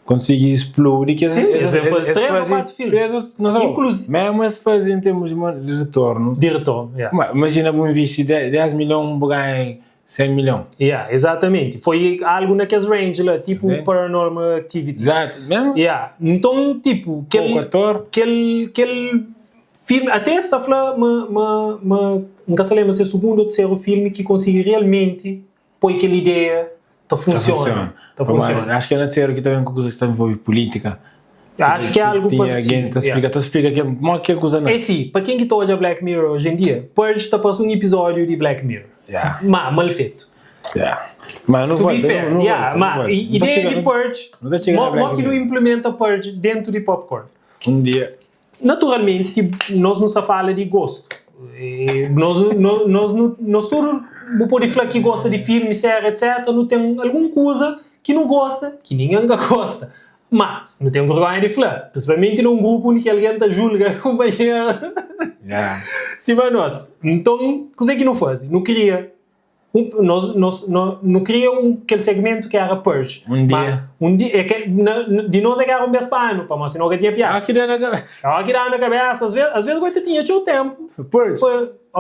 conseguir explodir que Sim, eles bem fazem três ou quatro filmes. Três ou, não sei, Inclusive- mesmo eles fazem em termos de de retorno. De retorno, yeah. Ma- Imagina um investir 10, 10 milhões, ganhar 100 milhões. Yeah, exatamente. Foi algo naqueles range lá, tipo Entende? Paranormal Activity. Exato, mesmo? Yeah. Então, tipo, Pouco aquele, ator. aquele, aquele filme, até está falando, uma, uma, uma, nunca se lembra se é o segundo ou terceiro filme que consegue realmente pôr aquela ideia tá funciona. Tá funciona. Acho que é na terceira que também com coisa que está envolve política. Acho que é algo Tinha parecido. alguém, te explica, Yeah. te explica que é mó que coisa não. É sim, para quem que está hoje a Black Mirror hoje em dia, pode estar passando um episódio de Black Mirror. Yeah. Mas, mal feito. Yeah. Mas não To volta, be fair, não, não yeah, volta, não mas volta. i- Não tá ideia de chegando- Purge, não tá chegando a mó Black mó que não Mirror. implementa Purge dentro de Popcorn. Um dia. Naturalmente que nós não se fala de gosto. Nos, nos, nos tudu, bu pode fla ki gosta di filmi, séri, etc. Nu ten algun kuza ki nu gosta ki ningen ka gosta. Ma nu ten vergonha di fla, prinsipalmenti na un grupu undi ki algen ta julga kunpanheru sima nos. Nton, kuzê ki nu faze? Nu kria un, nos, nos, no, nu kria un, kel segmentu ki éra Purge. Un dia. Ma, un dia, é ke, na, di nos é ki éra un bês pa anu, pamodi sinau ka tinha piada. Ó ki da na kabésa. Ó ki da na kabésa. Asves, asves goi ta tinha txeu ténpu. Purge. Pa,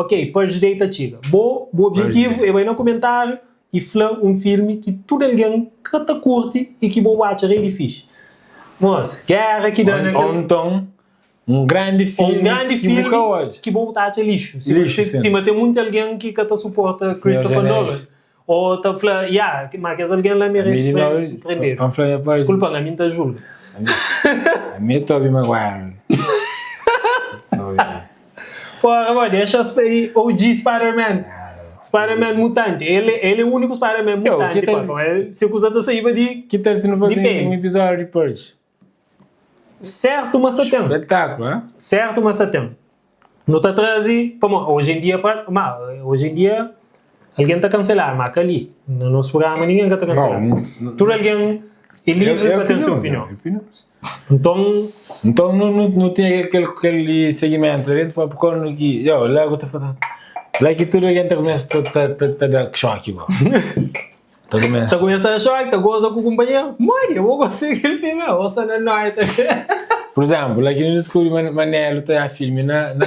ok, Purge Day ta txiga. Bo, bu objetivu é bai na kumentáriu i fla un filmi ki tudu algen ka ta kurti i ki bo bu atxa rei di fixi. Mos, géra ki da na kel. Ô nton, un grandi filmi ki bu ka odja. Ki bo bu ta atxa lixu. Sima ten munti algen ki ka ta suporta Christopher Nolan. Ô ta fla, ya, ma kes algen la merese prendedu. Diskulpa-m, ami N ta julga. Ami é Tobey Maguire. Porra, bo, dexa OG Spider-Man. Spider-Man mutante. El, el é úniku Spider-Man mutante, pá. Então, el, se kuza ta saíba di. Ki tal si nu faze un episódio di Purge? Sertu ma sa ten. Spetákulu, ha? Sertu ma sa ten. Nu ta traze, pamo, oji en dia, ma, oji en dia, algen ta kanseladu, ma ka li. Na nos prugrama ningen ka ta kanseladu. Tudu algen é livri pa ten se opinion. Nton. Nton nu nu tinha kel kel segmentu la dentu popcorn ki yo la ku ta fla la ki tudu algen ta kumesa ta ta ta ta da xoki bo ta kumesa Ta kumesa ta da xoki ta goza ku kunpanheru modi bo gosta di kel filmi la bo sta na noia ta Pur izemplu la ki nu diskubri ma ma Nelu ta da filmi na na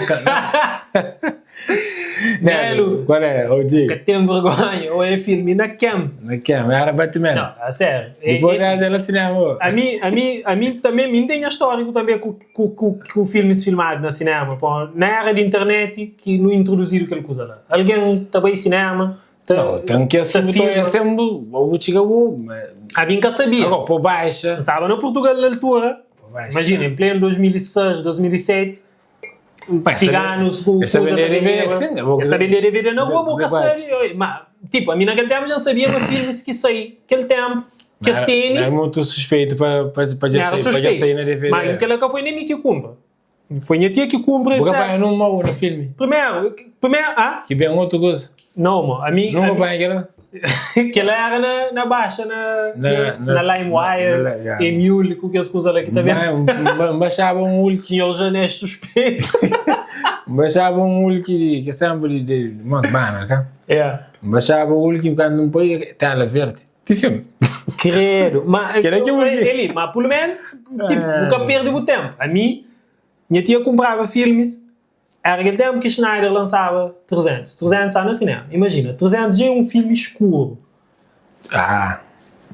Nelu Qual é? OG ka ten vergonha oia filmi na kem Na kem era Batman Não, a sério Dipôs é dja la sinema ô. Ami, ami, ami tanbe, mi N ten nha stóriku tanbe ku, ku, ku, ku filmis filmadu na sinema. Pô, na era di internet ki nu introduzidu kel kuza la. Algen ta bai sinema, ta, Não, ten kes ta ki bu ta oia filma. sen bu, ô bu txiga bu, ma. Ami N ka sabia. Agora, pô baixa. N staba na Purtugal na altura, Pô baixa. imajina, en plenu 2006, 2007, Ciganos ku Es ta kuza ta bendê DVD bendeba. sin, bo Es ta bendê DVD na rua, bo ka Zé Guax. sabe. Oi, ma, tipo, ami na kel tempu dja N sabia ma filmis ki sai kel tempu ki es Não tene, era mutu suspeito pa pa pa dja N era sai pa dja suspeito. sai na DVD. Ma kel-la ka foi nen mi ki kunpra. Foi nha tia ki kunpra, Bu ka etc. panha nun mau na filmi? Primeru, primeru, ah? Ki ben otu kuza? Não, mo, ami, Nunka ami panha kel-la? kel-la era na na baxa na Na na na na na LimeWire, na yeah. Emule, ku kes kuza la ki ta ben. N baxaba un Hulk. Senhor Janés suspeito. N baxaba un Hulk di ki sempri di di mos bana ka. Yeah. N baxaba Hulk kantu N poi tela verdi. Ti filmi. Credo. Ma Kel-la ki Hulk. Eli, ma pulu menus, tipo, bu ka perde bu tempu. Ami, nha tia kunpraba filmis. Éra kel ténpu ki Schneider lansaba 300. 300 staba na sinéma. Imajina, 300 dja é un filmi skuru. Ah.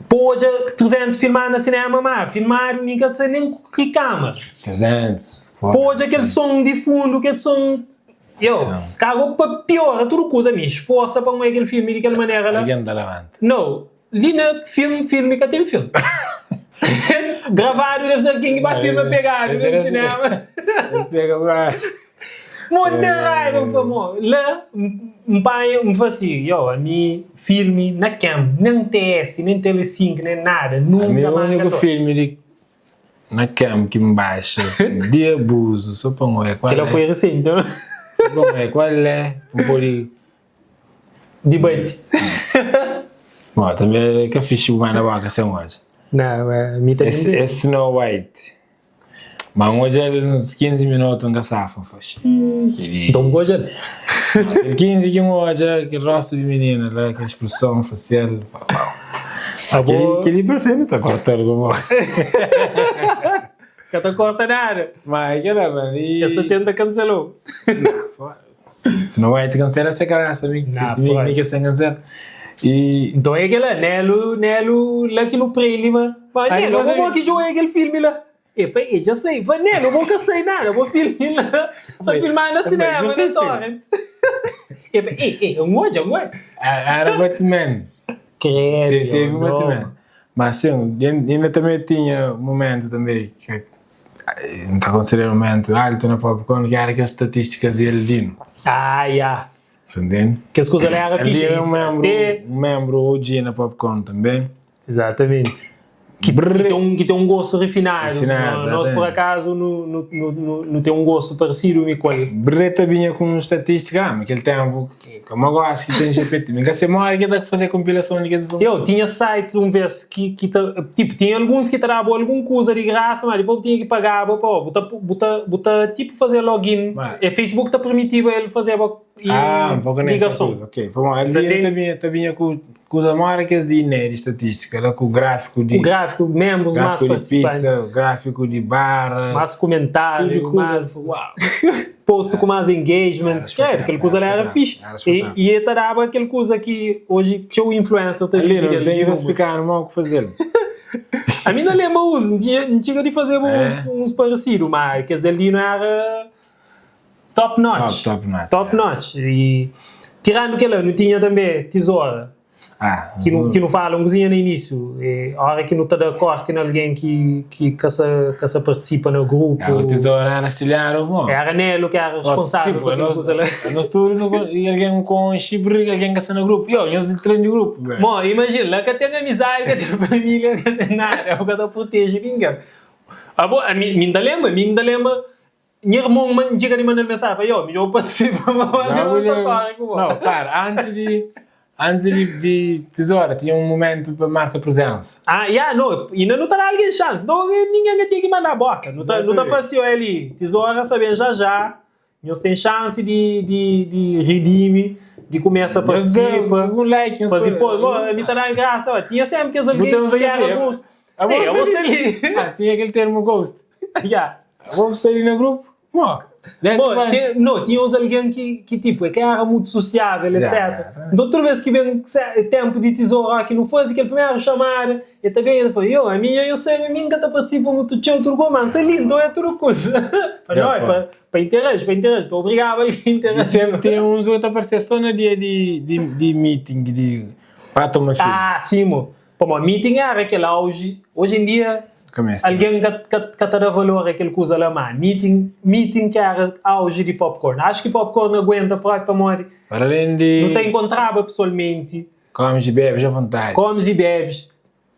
Pa odja 300 filmadu na sinéma, má filmadu mi ka sabe nen ku ki kámara. 300. Pa odja kel son di fundu, kel son. Yo, kaga pa piora tudu kuza. Mi sforsa pa N odja kel filmi di kel manera la. Algen ta labanta. No. Li na fin filmi ka ten fin. Gravadu deve ser ken ki ba filma pegadu na sinema. Es pega pra. Mo ten raiba pamo la N panha N fla si yo ami filmi na kem nen TS nen Telecinco nen nada nunka ma Ami uniku filmi di na kem ki N baxa di abuzu so pa N oia kual é. Kila foi resenti no? So pa N oia kual é pa N podi. Dibati. Bom, também é ka fixe bu manda boka sem odja. Não, é, mi também Esse, esse Snow White. Mas um odja ele uns 15 minutos um safa, fala, "Xiii, Então bu odja el. Aquele 15 que um odja, aquele rosto de menina lá, aquela expressão facial. Uau. Abo- Aquele, aquele percebe, tá cortando como. Ka ta corta nada. Mas aquela, mano, e... Es ta tenta cancelou. Se não vai te cancela se cabeça, mi, Nah, mi, pode. mi que sem cancela. E Então é aquela, Nelo, Nelo, lá que no prende, mas, mas Aí Nelo, você- vou que joga aquele filme lá. Eu falei, já sei, vai Nelo, vou que sei nada, vou filme lá, só Mas- filmar no mas cinema, você no torrent. Eu falei, ei, ei, um olho, um olho. era Batman. Credo, Teve um não. Batman. Mas sim, ainda também tinha um momento também que não está considerando um momento alto na Popcorn, que era aquelas estatísticas de El Dino. Ah, yeah. Você entende? Que as coisas lá era El fixe. Dino é um membro, Até- um membro OG na Popcorn também. Exatamente. Ki ten un, ki ten un gostu rifinadu. Rifinadu, Nos, pur exatamente. akazu, nu, nu, nu, nu, nu ten un gostu paresidu mi ku el. Brê ta binha ku un statistika, ah, ma kel tenpu, kama gosi ki ten GPT, mi ka se modi ki el ta faze kompilason di kes informason. Eu tinha sites un vez ki, ki ta, tipu, tinha alguns ki ta daba algun kuza di grasa, ma dipôs bu tinha ki pagaba pa, bu ta, bu ta, bu ta tipu faze login, Ma. e Facebook ta permitiba el fazeba i Ah, pa konekta ligason. kuza, ok. Pamodi Sa ali el ten. ta binha, ta binha ku kuza modi kes di INE di statistika la, ku grafiku Ku di, grafiku, menbrus más grafiku di partisipanti. pizza, grafiku di barra, Más tudu kumentáriu, kuza, más uau! post ku más engagement. Era Credo, espetáculo, kel kuza era la era espetáculo, fixe. era E, espetáculo. e el ta daba kel kuza ki oji txeu influencer ta Ali vive nu del, ten di ki ta númerus. splikanu modi ku faze-l. Ami N ta lenbra uns, N tinha, N txiga di fazeba uns, É? uns paresidu, má kes del di nu éra top notch. Top, top notch, Top yeah. notch. E tirandu kel-la, nu tinha tanbe tizora. Ah, Ki nu, ki nu fala un kuzinha na inísiu, é ora ki nu ta da korti na algen ki, ki ka sa, ka sa partisipa na grupu. Ah, tesoura era stilhadu mo. Era Nelo ki era responsável Tipo, pa kel nos, kuza la. nos tudu nu, e algen konxi, briga, algen ka sta na grupu. Yo, nhos di tren di grupu, bê. Mo, imajina, la ka ten amizadi, ka ten família, ka ten nada, bu ka ta proteje ningen. Abo, ami, mi N ta lenbra, mi N ta lenbra Nha irmon ma N txiga di manda-l mensajen, fla, Yo, midjor bu partisipa, ma mas el ta kóre ku bo. Nau, para, antis di, antis di, di tizora, tinha un mumentu pa marka prizensa. Ah, ya, no, inda nu ta da algen xansi, nton ningen ka tinha ki manda boka. Nu ta, nu ta fla si, Eli, tizora sta ben já já, nhos ten xansi di, di, di ridimi, di kumesa partisipa, Un like, nhos faze po, bo, mi ta da grasa, tinha senpri kes algen ki era bus. Abo Ei, abo sta li. Ah, tinha kel termu ghost. Ya. Abo sta li na grupu? Mo. Bo, tem, no, tinha uns algen ki, ki tipo, é ka era mutu sosiável, etc. Ya, ya. Nton, tudu bes ki ben tempu di Tesouro Rock, nu faze kel primeru chamada, el ta ben, el ta fla, yo, ami nha, yo sabe, ami N ka ta partisipa mutu txeu tudu kuza, ma N sta li, nton é tudu kuza. Pa no, é pa, pa interaji, pa interaji. Ta obrigaba algen interaji. Tem, tem uns ki ta parse so na dia di, di, di meeting, di pa toma filme. Ah, sim, mo. Pamodi meeting era kel auge, hoje em dia algen ka ta da valor a kel kuza la, má meeting, meeting ki era auge di popcorn. Acho ki popcorn aguenta propi pamodi nu ta enkontraba pesoalmenti. Comes e bebes a vontadi. Comes e bebes.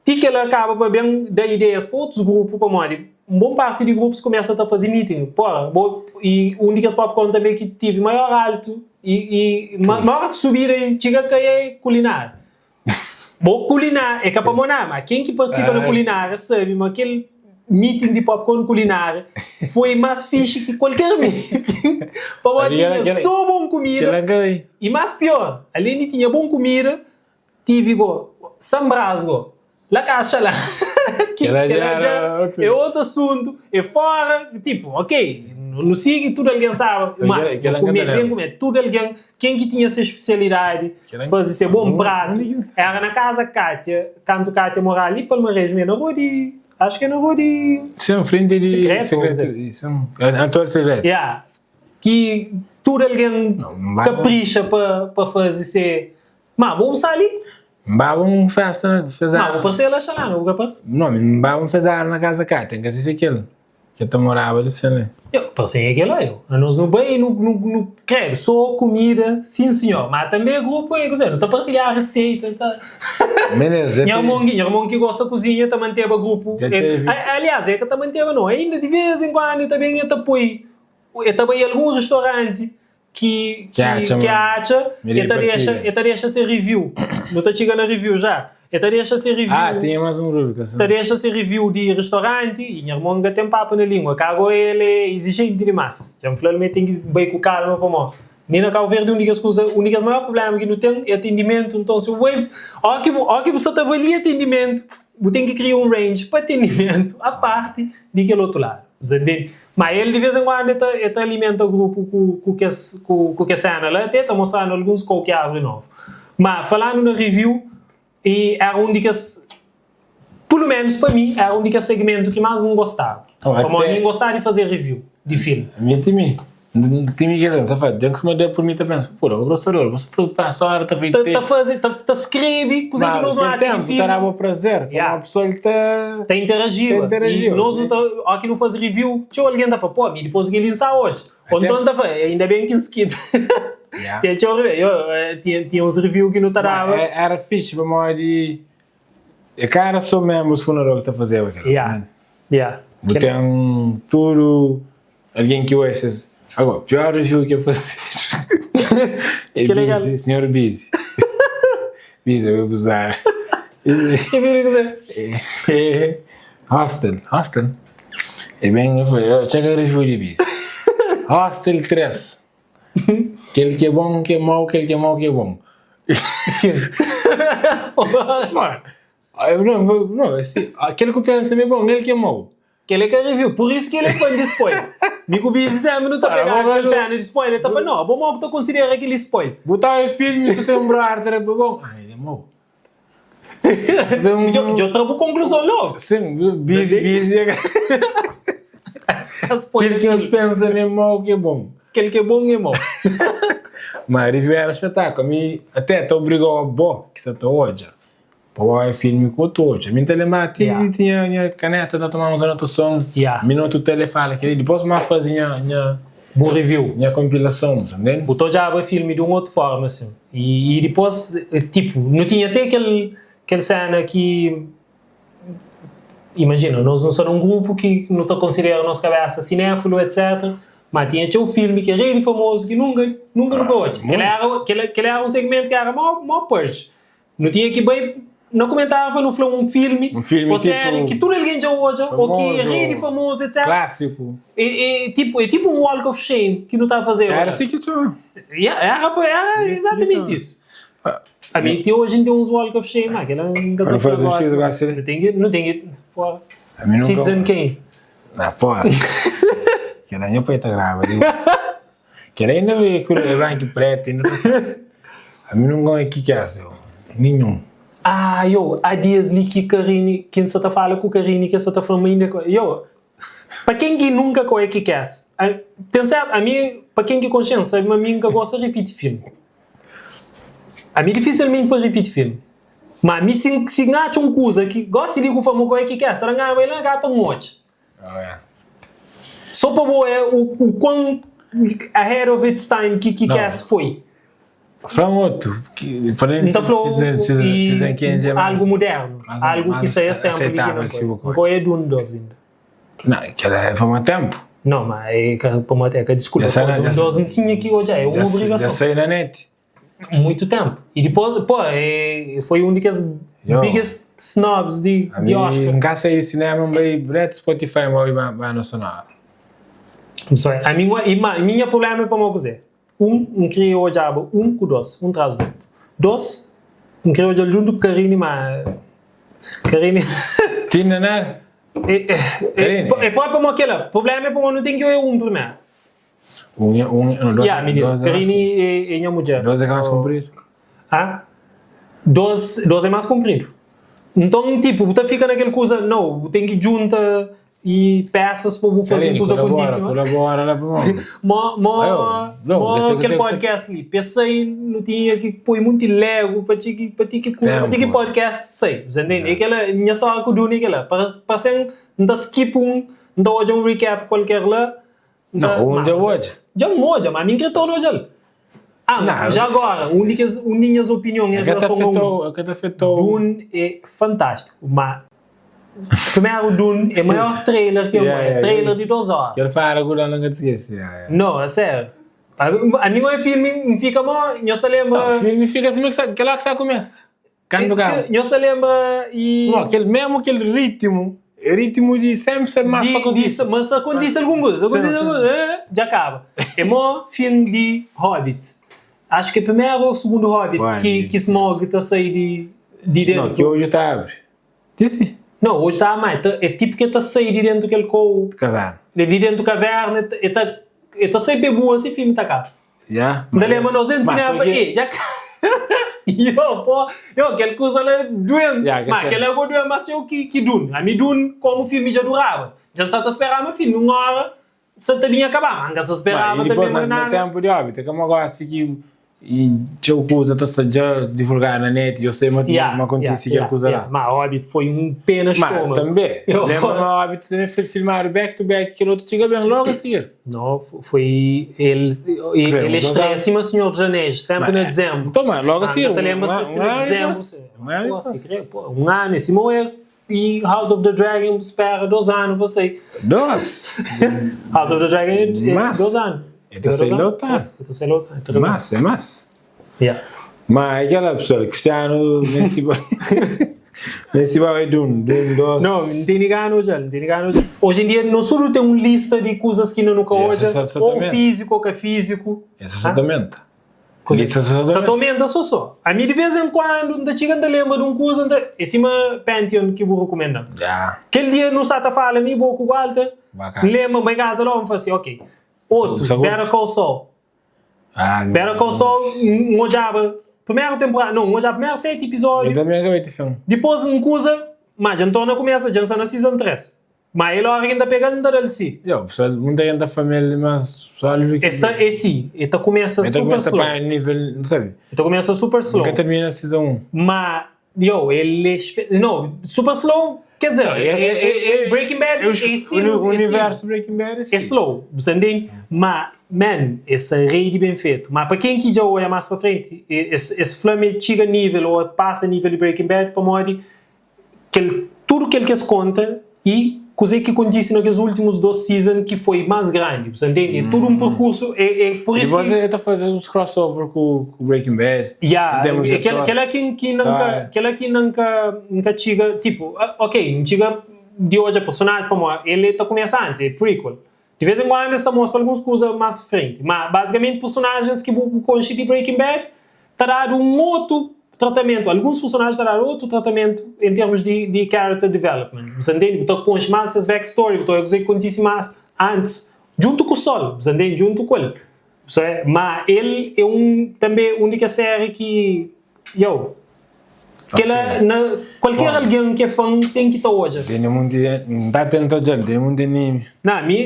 Ti kel-la kaba pa ben da ideias pa otus grupu pamodi un bon parti di grupus kumesa ta faze meeting. Pora, bo, i un di kes popcorn tanbe ki tive maior altu i maior subida i txiga kai é kulinária. Bo kulinária, é ka pa moná, ma ken ki partisipa na kulinária sabe ma kel meeting di popcorn kulinária foi más fixi ki kualker meeting, pamodi tinha só bon kumida i más pior, alén di tinha bon kumida, tive go San Brás go la kaxa la, ki kela dja é otu asuntu, é fora, tipo, ok, nu sigi tudu algen sabe, ma kume, ben kume, tudu algen Ken ki tinha se spesialidadi, faze se bon pratu, era na kaza Kátia, kantu Kátia moraba li Palmares mê, na rua di, acho ki é na rua di. Sim, frenti di Sekretu, vamos dizer. Sim, António Sekretu. Ya, ki tudu algen kaprixa pa faze se, ma bo bu sta li? N baba un festa na, fezada. Ma bu parse la Xalana, bu ka parse? No, mi N baba un fezada na kaza Kátia, N ka si se kel. Ke ta moraba li sen li. Eu parse é kel-la eu. Anos nu bai nu nu nu kredu so kumida sim senhor ma tanbe grupu é kuze nu ta partilha riseita ta Beleza, nha irmon nha irmon ki gosta kuzinha ta manteba grupu Dja tevi. aliás é ka ta manteba no ainda di vez en kuandu e ta ben e ta poi e ta bai algun ristoranti ki Ki atxa ki ma atxa mi e ta dexa partilha. e ta dexa se review nu ta txiga na review já e ta dexa se review Ah, tinha mais um rubrica sim. ta dexa se review di restaurante e nha irmon ka ten papo na lingua ka ago el é exigente dimas dja N fla-l ma el ten ki bai ku kalma pamó ni na Cabo Verde un di kes kuza un di kes maior prublema ki nu ten é atendimentu nton si bu bai ó ki bu ó ki bu sa ta avalia atendimentu bu ten ki kria un range pa atendimentu a parti di kel otu ladu. Zé ntende? Ma el di vez en kuandu el ta el ta alimenta grupu ku ku kes ku ku kes sena la, ate ta mostranu alguns kou ki abri novu. Ma falandu na review, e era un di kes, pulu menus pa mi, era un di kes segmentu ki mas N gostaba. Pamodi mi N gostaba di faze review di filmi. Mi ti mi. Ti mi kes sa fla, dja ki ma da pur mi ta pensa, pura, bu grosador, bu sta pasa ora ta fai Ta ta faze, ta ta skrebe kuzê ki nos nu atxa di tempu filmi. ta daba prazer, Ya. pamodi pesoal ta Ta interajiba. Ta interajiba, I nos nu sim. ta, ó ki nu faze review, txeu algen ta fla, pô, mi dipôs kel-li N sa odja. Ô Até- nton ta fla, ainda ben ki N skip. Ya. Tinha txeu review, yo, tinha tinha uns review ki nu ta Ma daba. era fixe pamodi. É ka éra sô ménbrus fundador ki ta fazeba kel-la. Ya, ya. Bu ten tudu algen ki oja ses. Agora, pior review ki el fazedu é Bizi, senhor Bizi. Bizi é abuzadu. Hostel, Hostel. E ben el fla, txeka review di Bizi. Hostel 3. Kel ki é bon ki é mau, kel ki é mau ki é bon. Mano, não, não, assim, aquele que pensa é bom, ele que é mau. Kel é ka review, por isso ki el é fã di spoiler. Mi ku Bizi sempri nu ta pega kel sena di spoiler, el ta fla, no, bo mau ku ta konsidera kel-li spoiler. Bu ta obi filmi su ten un brother ta da pa bon, ah, el é mau. Djo tra bu konkluzon logu. Sim, Bizi, Bizi é ka spoiler. Kel ki nhos pensa ma é mau ki é bon. Kel ki é bon é mau. Ma review era spetákulu, mi até ta obrigau a bo ki sa ta odja. Pa oia filmi ku otu odju. Mi N ta lenbra ti Yeah. tinha nha kaneta ta tomaba uns anotason. Yeah. Minutu tal e fala kel-li. Dipôs ma faze nha nha Bu review. nha konpilason, bu ta ntende? Bu ta odjaba filmi di un otu forma asin. I i dipôs, tipu, nu tinha até kel kel sena ki, imajina, nos nu sta na un grupu ki nu ta konsidera nos kabesa sinéfilu, etc. Ma tinha txeu filmi ki é rei di famozu ki nunka nunka nu ka odja. Kel era kel kel era un segmentu ki era mó mó purge. Nu tinha ki bai na kumentáriu pa nu fla un filmi, Un filmi ô série tipo ki tudu algen dja odja ô ki é rei di famozu, famozu, etc. klásiku. É, é tipo, é tipo un walk of shame ki nu ta fazeba Éra la. si ki txoma. Yeah, era, era Si ki exatamente txoma. isso. A mi ti oji N ten uns walk of shame, ma kela N ka Pa ta nu fla faze un gosi. xis gosi li. Nu ten ki, nu ten ki, pô, A mi nunka. Citizen Kane. Na pô. Kela nha pai ta graba li. Kel ainda é ku branku e pretu ainda ta sai. Ami nun gosta ki kes eu, ninhun. Ah yo, há dias li ki Karine, ki N sa ta fala ku Karine ki el sa ta fla-m ainda ku, yo, pa ken ki nunka ka oia Kick-Ass, ten sertu, ami, pa ken ki konxe-m sabe ma mi N ka gosta ripiti filmi. Ami difisilmenti pa ripiti filmi. Ma mi si, si N atxa un kuza ki, gosi li ku fla-m ma ka oia Kick-Ass, ta da ngana bai la na kasa pa N odja. Só pa bo é o o quão ahead of its time ki Kick-Ass foi. Fla-m otu. N ta fla-u e algu mudernu, algu ki sai es tempu li ki na koi. N koi é Dune 2 inda. Não, kel é pa ma tempu. Não, ma é ka pa ma é ka diskulpa. Dune 2 N tinha ki odja, é un obrigason. Dja sai na net. Muito tempo. E depois, pô, é, foi um de kes Yo. biggest snobs di, A di mi, Oscar. N ka sai di cinema, N bai direto Spotify, N obi banda sonora. N só, a mi, e ma, minha problema é pamodi kuzê? Um, N kria odjaba um ku dos, um tras do outro. Dos, N kria odjal djuntu ku Karine, ma Karine Ti na nada? É, é, é, Karine. é próprio pamodi kela. Problema é pamodi nu ten ki odja um primeru. Um é um, não, dois, Ya, mi dis, dois é mais Karine é, é nha mudjer. Dois é que é mais comprido. Ah? Dois, dois é mais comprido. Nton, tipo, bu ta fika na kel kuza, não, bu ten ki djunta e peças pa bu faze un Karine, kuza colabora, kontise. colabora lá pa mão. Mo, mo, Ayo, não, mo esse- kel esse- podcast li, pensei nu tinha ki poi munti lego pa ti ki, pa ti ki kuza, pa ti ki Tempo. podcast sai, bu sa ntende? É kela, nha storia ku Duna é kela, pa, pa sen, N ta skip un, N ta odja un recap kualker la, Não, um dja odja. Dja N odja, ma mi N kre torna odja-l. Ah, Não. já agora, um di kes, um di nhas opinion em É ka ta relason a um. afetou, é ka ta afetou. Dune é fantástico, ma primeiro Dune é maior trailer ki eu Yeah, é yeah, trailer yeah. di 2 hora. Kel fala ku dona N ka ta skese. Yeah, yeah. Não, a sério. A, a mi gosi filmi N fika mo, nhos ta lembra. Não, filmi fika sima ki sa, kel hora ki sa kumesa. Kantu kaba. Nhos ta lenbra i. Mo, kel mesmu kel ritmu, ritmu di senpri ser mas pa kontise. Ma sa kontise algun kuza, sa kontise algun kuza, dja kaba. É mo fin di Hobbit. Acho ki é primeru ou sugundu Hobbit ki ki Smaug ta sai di di dentu. Não, ki odju ta abri. Ti si. Não, odju ta abri, ma é tipu ki el ta sai di dentu kel kou. Kaverna. Di dentu kaverna, el ta el ta sai pa e bua si filmi ta kaba. Ya. N ta lenbra nos denti Ma sinema só fla, ki Ei, dja ka. Yo, pô, yo, kel kuza la duen. Ya, Ma kel kel-la go duen más txeu ki, ki Dune. Ami Dune, komu filmi dja duraba, dja N sa ta speraba filmi un óra sa ta binha kababa. Ma N ka sa Ma speraba i tanbe dipôs ma na, na nada. ténpu di óbito, ka ma gosi ki. I txeu kuza ta sta dja divulgadu na net, dja sai ma ma kontisi kel kuza la. Ma Hobbit foi un pé na Ma stômagu. tanbe, lenbra ma Hobbit tanbe foi filmadu back to back, kel otu txiga ben logu a sigir. No, foi el el estreia sima Senhor dos Anéis, senpri na dizembru. Nton, ma logu a sigir, un anu dipôs. Un anu dipôs. Un anu, é sima o E House of the Dragon bu spera 2 anu pa sai. 2? House of the Dragon é 2 anu. É ta sai lotu anu. É ta sai lotu anu. Mas, é mas. Yeah. Ma é kela pessoal, Cristiano mesti ba mesti ba bai dun, dun, dos. Não, N tene gana odja-l, N tene gana odja-l. Oji en dia nos tudu ten un lista di kuzas ki inda nu ka odja, ou fíziku ou ka fíziku. Exatamente. Sa ta omenta so so. Ami di vez en kuandu N ta txiga N ta lenbra di un kuza N ta. É sima Pantheon ki bu rukumenda-m. Kel dia nu sa ta fala mi bo ku Walter, N lenbra N bai kaza logu N fla si ok. Otu, Better Call Saul. Better Call Saul N odjaba primeru tenporada, no N odjaba primeru 7 ipizódiu, dipôs N kuza, ma dja N torna kumesa dja N sta na season 3. Ma el ora ki N ta pega-l, N ta da-l si. Yo, pessoal, muita gente ta fla ma el é más sólidu ki. É sa, é si, el ta kumesa El ta super kumesa slow. panha nível, N sabe. El ta kumesa super slow. N ka termina season 1. Ma, yo, el é spe, no, super slow, quer dizer, É, é, é, Breaking Bad é é estilo, o é estilo. universo Breaking Bad é si. É slow, bu sa ntende? Ma, man, é sa rei di ben fetu. Ma pa ken ki dja oia más pa frenti, es, es fla ma el txiga nível ô pasa nível di Breaking Bad pamodi kel tudu kel ki es konta i kuzê ki kontise na kes últimus 2 season ki foi más grandi, bu sa ntende? É tudu un perkursu, é é pur isu Dipôs ki. el ta faze uns crossover ku ku Breaking Bad, Ya, em termos de é kel ator, kel-la ki ki N ka história. kel-la ki N ka N ka txiga, tipu, ok, N txiga di odja personaji pamodi el ta kumesa antis, é prequel. Di vez en kuandu es ta mostra alguns kuza más frenti, má bazikamenti personajens ki bu konxe di Breaking Bad ta dadu un otu tratamentu, alguns personajens ta dadu otu tratamentu en termus di di character development, bu sa ntende? Bu ta konxe más ses backstory, bu ta odja kuzê ki kontise más antis, djuntu ku Saul, bu sa ntende? Djuntu ku el. Má el é un tanbê un di kes séri ki Yo, kela na kualker algen ki é fan ten ki ta odja. Tene munti, N ta tenta odja-l, tene munti animi. Na, ami,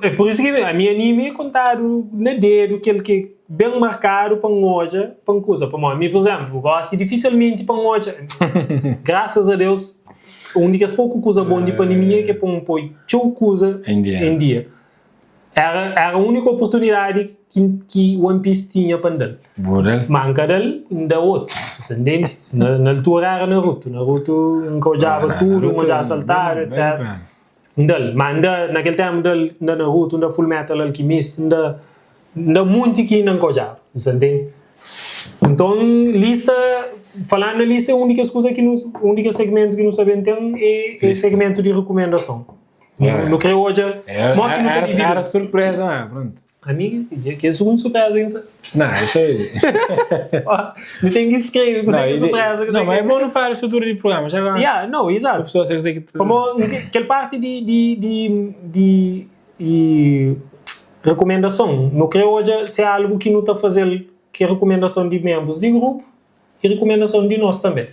é pur isu ki ami animi é kontadu na dedu, kel ki ben markadu pa N odja, pa N kuza. Pamodi mi, pur izénplu, gosi difisilmenti pa N odja, grasas a Deus, un di kes poku kuza bon di pandemia ki é pa N poi txeu kuza en dia. Era era úniku oportunidadi ki ki One Piece tinha pa N da-l. Bu da-l? Ma N ka da-l, N da otu, você ntende? Na na altura era Naruto, Naruto N ka odjaba tudu, N odjaba saltadu, etc. N da-l, ma N da, na kel ténpu N da-l, N da Naruto, N da Fullmetal Alchemist, N da N da munti ki inda N ka odjaba, você ntende? Nton lista, falandu na lista é un di kes kuza ki nu, un di kes segmentu ki nu sta ben ten é é segmentu di rikumendason. Nu kre odja mo ki nu ta dividi. Era surpresa ma pronto. Ami ki é sugundu surpresa ki N sa. Não, isso aí. Nu ten ki skrebe kuzê ki é surpresa. Não, mas é bom nu fala estrutura di programa já agora. Yeah, não, exato. Pa pessoa sabe kuzê ki ta. Pamodi kel parti di di di di i rekumendason, nu kre odja si é algu ki nu ta faze-l ki é rekumendason di menbrus di grupu i rikumendason di nos tanbe.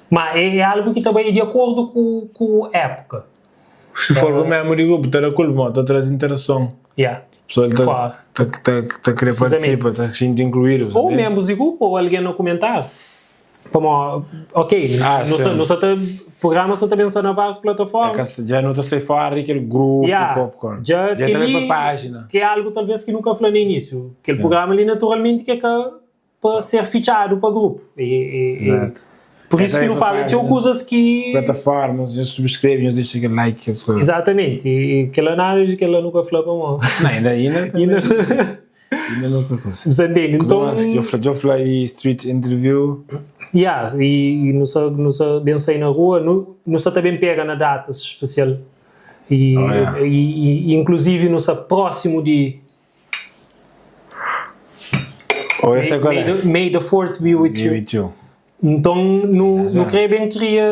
Ma é algu ki ta bai di akordu ku ku épuka. Si for bu menbru di grupu ta da kul mo ta traze interason. Ya. Pessoal ta ta ta ta kre partisipa, ta xinti inkluidu. Ou menbrus di grupu ou algen na kumentáriu. Pamo, ok, nu sa nu sa ta prugrama sa ta ben sta na várius plataforma. Dja nu ta sai fora di kel grupu popcorn. Dja ta bai pa pájina. Ki é algu talvez ki nu ka fla na inísiu. Kel prugrama li naturalmenti ki é ka pa ser fitxadu pa grupu. Exato. Pur isu ki nu fala txeu kuzas ki. Plataformas, nhos subscreve, nhos dexa kel like, kes kuzas. Exatamente. E kel-la nada di kel-la nu ka fla pamodi. Não, ainda ainda ainda ainda não ka kusa. Bu sa ntende? Nton. Djo fla, djo fla i street interview. Yeah, i nu sa nu sa ben sai na rua, nu nu sa ta ben pega na datas spesial. I Oh, yeah. i i inklusivi nu sa prósimu di Oh, essa é qual May é? the, may the fourth be with Be you. with you. Nton, nu, Já. nu kre ben kria,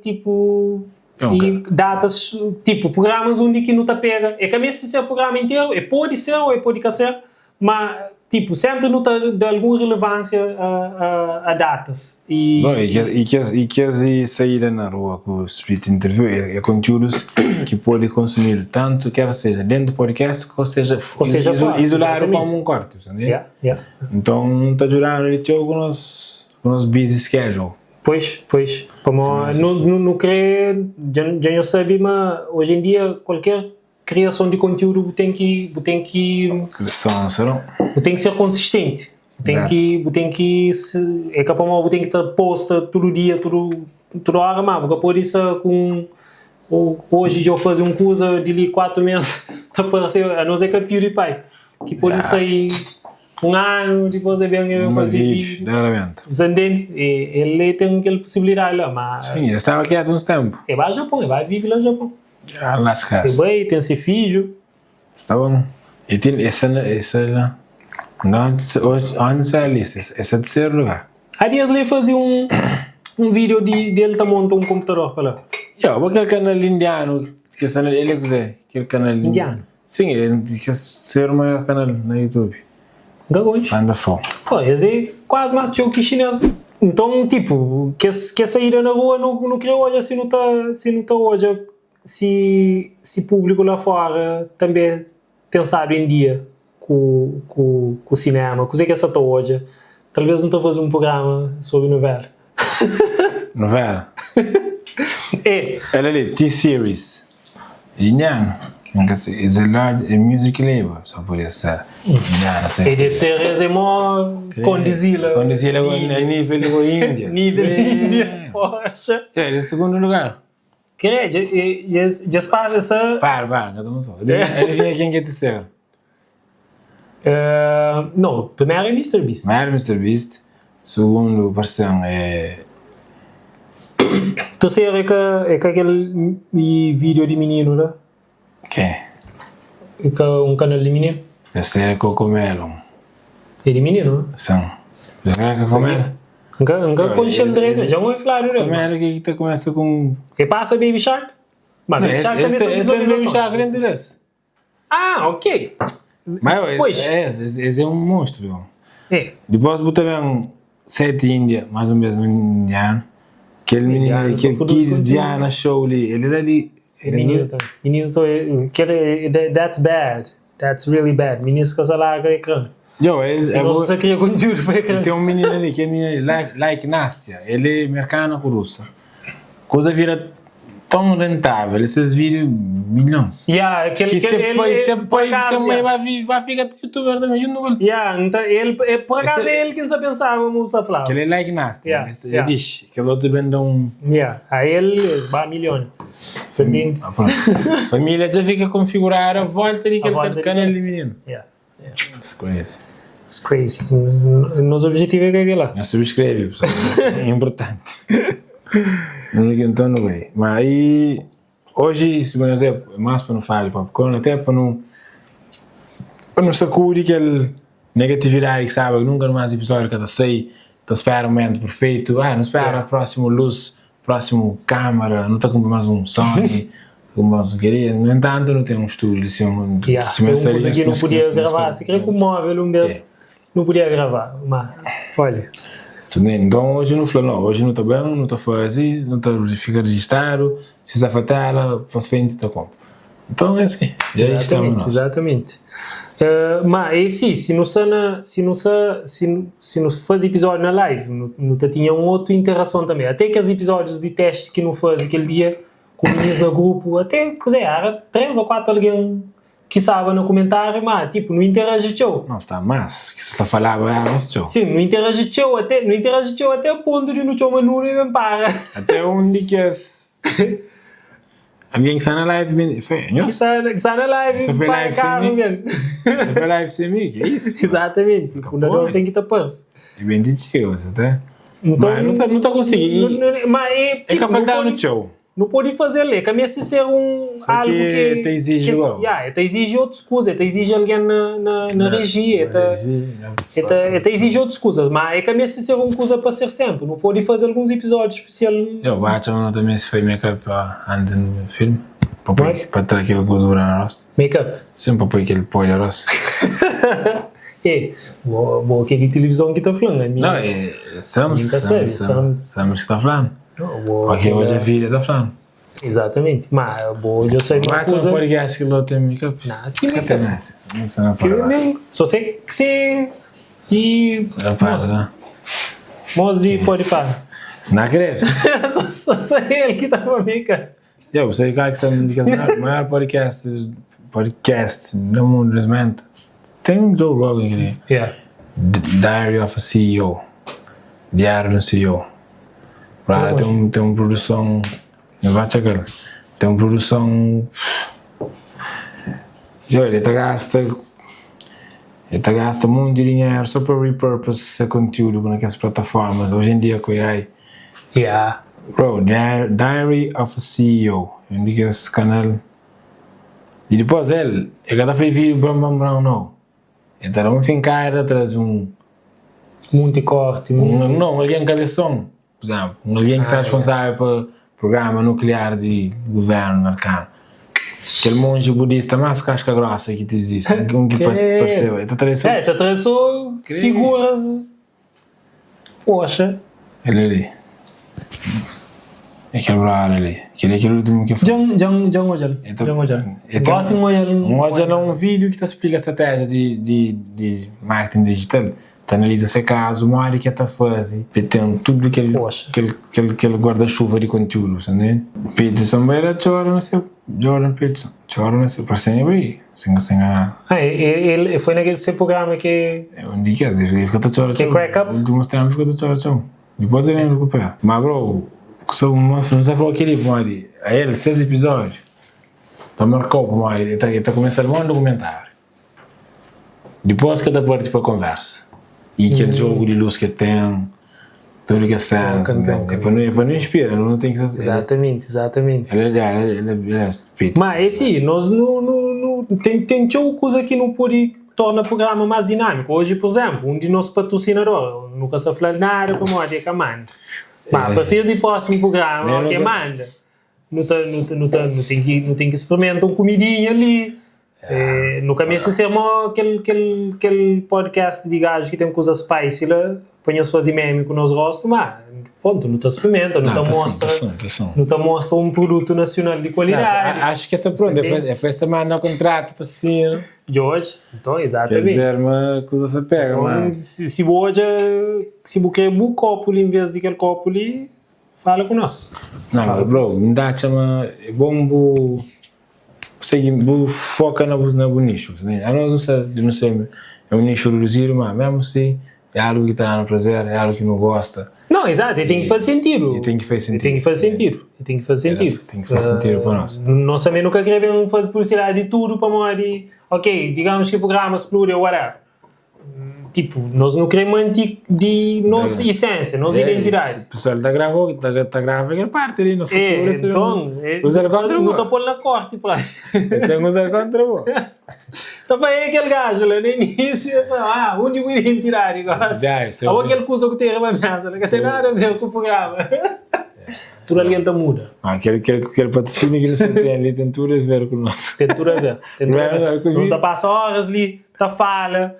tipo, Ok. e datas, tipo, programas undi ki nu ta pega. É ka meste ser programa interu, é pode ser ou é pode ka ser, ma, tipo, senpri nu ta da algun relevânsia a, a, a datas. E, Bom, e kes, e kes, e kes e saída na rua ku street interview é, é conteúdos. ki pode konsumidu tantu ker seja dentu podcast ou seja Ou seja fora, izoladu exatamente. komu un korti, bu ta ntende? Yeah, yeah. Nton ta djuda-nu di txeu ku nos ku nos busy schedule. Pois, pois, pamo Sim, sim. nu nu nu kre dja dja nho sabe ma oji en dia kualker kriason di kontiúdu bu ten ki bu ten ki Kriason será? bu ten ki ser konsistenti, bu ten Exato. ki bu ten ki se é ka pamodi bu ten ki ta posta tudu dia tudu tudu óra má bu ka pode sta ku un oji dja bu faze un kuza di li 4 mês ta parse a no ser ka PewDiePie ki pode Ya. sai un anu dipôs el ben el Uma faze vídeo, vídeo claramente. bu sa ntende? El ten kel posibilidadi la má Sim, el staba quieto uns tempu. el ba Japon el ba vive la Japon. Ah, las El cas. bai, ten se fidju. Sta bon. E ten esa na esa la. Antes hoje antes é a lista, esse é terceiro lugar. Há dias li faze un un vídeo di di el ta monta un computador pa la. Ya, bo kel canal indiano ki sta na el é kuzê? Kel canal Indiano? Sim, é ki é ser maior canal na YouTube. N ka konxe. Anda fo. Pô, es é kuazi más txeu ki xinês. Nton, tipu, kes kes saída na rua nu nu kre odja si nu ta si nu ta odja si si públiku la fora tanbe ten stadu en dia ku ku ku sinéma. Kuzê ki es sa ta odja? Talvês nu ta faze un prugrama sobri nuvéla. Nuvéla? É. Ela li, T-Series. Indiano, is a large a music label, só podia ser indiano. Sim. E deve ser es é mó condizila. Condizila a nível de Índia. Nível de Índia, poxa. É, em segundo lugar. Kre, dja es para essa. Para, para, cada um só. Adivinha quem que é terceiro? Não, primeiro é Mr. Beast. Primeiro é Mr. Beast, segundo parcen é. Terceiro é ka é ka aquele vídeo de menino lá. Quem? É ka um canal de menino. Terceiro é Cocomelon. É de menino? Sim. Terceiro é Cocomelon? Nka nka konxe el direito, dja N oi fladu del. Cocomelon que ta começa com. E passa Baby Shark? Ma Baby Shark também são Esse é Baby Shark visualizações. dentro desse. Ah, ok. Mas Pois. esse, esse é um monstro. É. Depois botar também sete Índia, mais ou menos um indiano. Aquele menino Indiano, ali, só aquele produz Kids conteúdo. Diana Show ali, ele era ali. Ele Menino também. Menino, tô, aquele, that's bad. That's really bad. Menino que se larga ecrã. Yo, ele, é Nós bo- só cria conteúdo para ecrã. Tem um menino ali, que é menino ali, like, like Nastia, ele é americano com russa. Coisa vira tão rentável, esses vídeos, milhões. Yeah, aquele, Que aquele, se ele, pai, se ele, por pai, se acaso, mãe yeah. vai, vi- vai ficar youtuber também, junto com ele. Yeah, então ele, é, por acaso Este- é ele quem se pensava, vamos a falar. Que ele é like Nastia, Yeah, ele yeah. diz, que o outro vende um... Yeah, a ele, va milhões. Você entende? Ah, pronto. Família já fica configurada a volta de aquele volta de canal aquele. de menino. Yeah. It's crazy. It's crazy. Nosso objetivo é que é lá. Não subscreve, pessoal. É importante. Então não vai. Mas aí, hoje, se não sei, mais para não fazer popcorn, até para não, para não sacudir aquele negatividade que sabe, nunca mais episódio que tá sai, tá espera o momento perfeito, ah, não espera a próxima luz, próximo câmara, não tá com mais um Sony, com mais um queria. No entanto, não tem um estúdio, assim, um, Yeah. se Um coisa que não podia gravar, se queria com o móvel um desses, É. não podia gravar. Mas, olha, Então hoje não falou, não, hoje não está bem, não está fazendo, não está fica registrado, se safatela, para frente está como. Então é assim, já estamos exatamente, nós. exatamente. Mas é assim, se não se, na, se não se, se, se não faz episódio na live, não, não te tinha um outro interação também. Até aqueles episódios de teste que não faz aquele dia com meninos no grupo, até, quer dizer, era três ou quatro alguém que sabe no comentário, mas tipo, não interagiu. Não está mais, que se está falando, é mas tchau. Sim, não interagiu até, não interagiu até o ponto de não chamar Nuno e bem para. Até onde que es... Alguém que está na live, me- foi, Que nós? está, que está na live, Isso foi para live carro sem mim? mesmo. Foi live sem mim, que é isso? Exatamente, o fundador Pô. tem que tapar-se. É bem dito, até. Então, Mas não está não tá conseguindo. Não, não, mas é, É tipo, que não faltava pode, no show. não pode fazer, é que se ser um Só algo que que te exige que, igual. Yeah, te exige outras coisas, te exige alguém na, na, na regia, te, te, te exige outras coisas, mas é que se ser uma coisa para ser sempre, não pode fazer alguns episódios especial. Eu acho que também se foi make-up antes do filme. Para Pode? pôr, para ter aquele gordura no rosto. Make-up. Sempre para pôr aquele pó no rosto. É, vou, vou aquele televisão que está falando, a minha. Não, é. Estamos. Nunca sabe, Estamos. estamos- Estamos que está falando. Não, vou Ok, aquela- hoje a filha está falando. Exatamente. Ma bo dja sabe Ba ma txoma kuza. podcast ki lo ten mi ka Na, ki ka mi ten ka. nada. Não sei na Ki para nem só sei que se e Rapaz, mos né? mos di pode pá. Na crer. Só sei ele que tava mi ka. Ya, bu sabe kal ki sta di kes maior, maior podcast, podcast na mundu nes momentu? Ten un Joe Rogan ki li. Yeah. Diary of a CEO. Diário de um CEO. Lá tem um, tem um produção. Não vai txakal. Tem um produção. Yo, ele ta gasta. Ele ta gasta monti dinheru só pa repurpose se conteúdo na kes plataformas. Hoje em dia ku AI. Yeah. Bro, Diary of a CEO. Un di kes kanal. I dipôs el, el ka ta fai vídeo bran bran bran no. El ta da un finkada, ta traze un. Munti korti, munti. Un, no, un algen kabeson. Pur izénplu, un algen ki sta responsável pa prugrama nukliar di guvérnu merkanu. Kel monji budista más kaska grosa ki ta izisti, un ki parseba. El ta traze so. É, ta traze so figuras. Poxa. El ali. É kel brother ali. Kel é kel últimu ki Dja N, dja N, dja N odja-l. Dja N odja-l. Gósi N odja-l. N odja na un vídiu ki ta splika stratéjia di, di, di marketing dijital. Ta analiza se kazu, modi ki el ta faze pa el ten tudu kel, kel, kel, kel guarda-xuva di kontiúdu, sa ntende? Peterson bai la txora na se, Jordan Peterson txora na se, parse bai, sen, sen ngana. Ah, el, el foi na kel se prugrama ki. É un di kes, el fika ta txora txeu. Ki crack up? Últimus ténpu fika ta txora txeu. Dipôs el ben rekupera. Ma bro, kusa ma N sa fla-u kel-li pamodi ael ses epizódiu ta marka-u pamodi el ta, el ta kumesa-l mó un dokumentáriu. Dipôs ki el ta parti pa konversa i kel jogu di lus ki el ten, tudu kes sénas, é pa nu, é pa nu inspira, nu ten ki ser. Exatamente, exatamente. El é, el é, el é piti. Ma é si, nos nu, nu, nu ten, ten txeu kuza ki nu pode torna prugrama más dinámiku. Oji, pur izénplu, un di nos patrusinador, nu ka sta fla-l nada pamodi é ka manda. Ma a partir di prósimu prugrama, óki é manda, nu ta, nu ta, nu ta, nu ten ki, nu ten ki sprimenta un kumidinha li. Nu ka meste ser mo kel kel kel podcast di gaju ki ten kuza spicy la pa nhos faze meme ku nos rostu, ma pontu nu ta sprimenta, nu ta mostra, nu ta mostra un produtu nasional di kualidadi. Acho ki essa pronto, é foi essa manda kontratu pa sina. Djoge, nton, exatamente. Quer dizer ma kuza sa pega, ma. Si bu odja, si bu kre bu kopu li en vez di kel kopu li, fala ku nos. Não, mas bro, N ta atxa ma é bom bu Sigi bu foka na bu na bu nixu anos nu sta nu sta é un nixu reduzidu ma mesmu si é algu ki ta danu prazer é algu ki nu gosta. Não, exato, e ten ki faze sentidu. E ten ki faze sentidu. E ten ki faze sentidu. E ten ki faze sentidu. Ten ki faze sentidu pa nos. Nos tanbe nu ka kre ben faze publisidadi di tudu pamodi, ok, digamos ki prugrama spludi ou whatever. Tipo, nos nu kre manti di nos isensia, nos identidadi. Pessoal ta grava, ta, ta grava kel parti li no futuro. É, enton, Usar kontra nu ta pol na korti pra. Es ten usar kontra bo. Ta fala, é kel gajo la na início, el fala, ah, undi bu identidadi gosi? Abo kel kuza ku ten riba mesa la ka ten nada a ver ku programa. Tudu algen ta muda. Ah, kel, kel, kel patrocínio ki nu sta ten li ten tudu a ver ku nos. Ten tudu a ver, ten tudu a ver. Nu ta pasa horas li ta fala,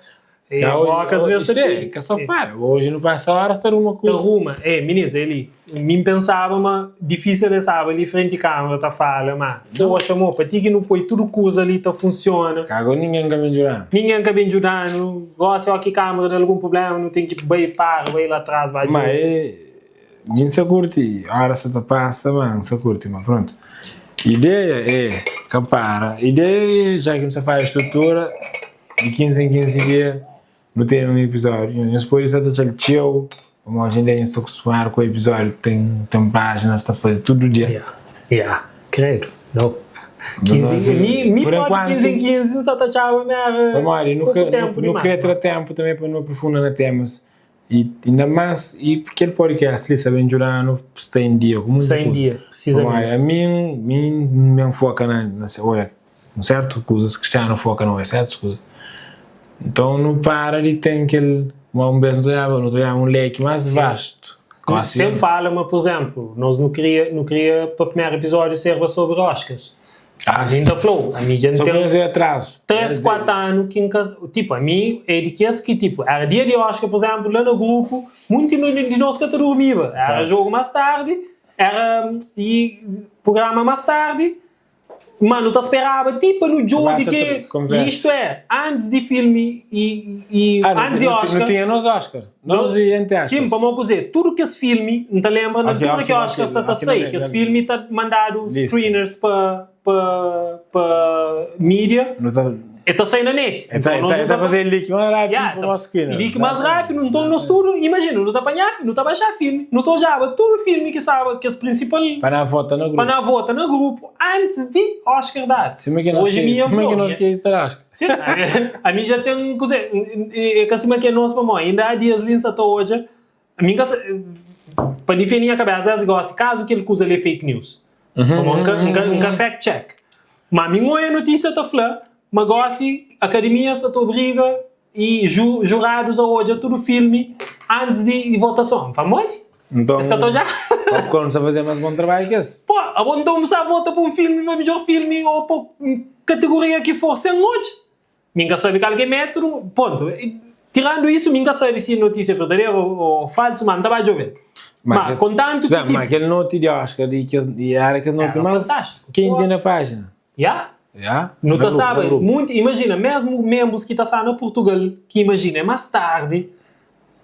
e boka as vezes ta pidi. Ka só fala, hoje nu pasa horas ta ruma kuza. Ta ruma, e minis, é li, mi n'pensaba ma difícil é staba li frenti câmera ta fala, ma poxa mo, pa ti ki nu poi tudu kuza li ta funciona. Ka go ningen ka ben djudanu. Ningen ka ben djudanu, gosi ó ki câmera da algun problema nu ten ki bai para, bai la atrás ba Ma é, mi n'sa kurti, ora sa ta pasa ma n'sa kurti, ma pronto. Ideia é ka para, ideia é já ki nu sa fala estrutura di 15 en 15 dia nu ten un episódiu. Nhos pode sta ta atxal txeu, pamodi oji en dia nhos sta kustumadu ku episódiu ten ten pájinas ta faze tudu dia. Ya, ya, kredu, no. 15 en, mi, mi Por pode enquantu, 15 en 15 n sa ta atxaba ma era pamodi nu poku ka tempu nu dimás, kre tra ma. tempu tanbe pa nu aprofunda na temas I inda más, i kel podcast li sta ben djuda-nu sta en dia ku Sta monti en kuza. dia, Pamodi precisamente. ami, mi N ben foka na na oia un sertu kuzas, Cristiano foka na oia sertus kuzas. Nton nu para di ten kel, ma un bes nu ta odjaba, nu ta odjaba un leki más vastu. Gosi. Sen fala ma, pur izénplu, nos nu kria, nu kria pa primeru episódiu serba sobri Oscars. Ah, Ami N ta fla-u, ami dja N Só ten pa nhos atrazu. 3, 4 anu ki N ka, tipo, ami é di kes ki, tipo, era dia di Oscar, pur izénplu, la na grupu, munti di nos ka ta durmiba, era jogu más tardi. Era i prugrama más tardi, ma nu ta speraba ti pa nu djobe ke istu é, antis di filmi i antis di Oscar. Nu tinha nos Oscar, nos i entre aspas. Sim, pamodi kuzê? Tudu kes filmi, N ta lenbra na altura ki Oscar sa ta sai, kes filmi ta mandadu screeners pa pa pa mídia, e ta sai na net. E ta e ta faze leak más rápidu yeah, pa mos screener. Leak más rápidu, nton nos tudu, imajina, nu ta panha, nu ta baxa filmi, nu ta odjaba tudu filmi ki staba kes prinsipal Pa na vota na grupu. Pa na vota na grupu antis di Oscar dadu. Sima ki nos Oji ki, mi sima ki nos ki ta da Oscar. Sim, ami dja ten kuze, e ka sima ki é nos pamodi inda há dias li N sa ta odja Mi ka sa, pa difende nha kabesa es gosi kazu kel kuza li é fake news. Pamodi N ka, N ka, N ka fact check. Ma mi N oia notisia ta fla ma gosi akademia sa ta obriga i ju, juradus a odja tudu filmi antis di votason. N fla, modi? Nton, Es ka ta odja? Popcorn sa faze mas bon trabadju ki es. Pô, abo nton bu sa vota pa un filmi pa midjor filmi o pa kategoria ki for sen odja? Mi N ka sabe kal ki é métodu, pontu. Tirandu isu, mi N ka sabe si notísia é verdaderu ô falsu, má N ta ba djobe-l. Má, kontantu ki Má, kel noti di Oscar di kes, éra kes noti más kenti na pájina. Ya. Ya. Nu ta staba monti, imajina, mésmu ménbrus ki ta sta na Purtugal, ki imajina é más tardi,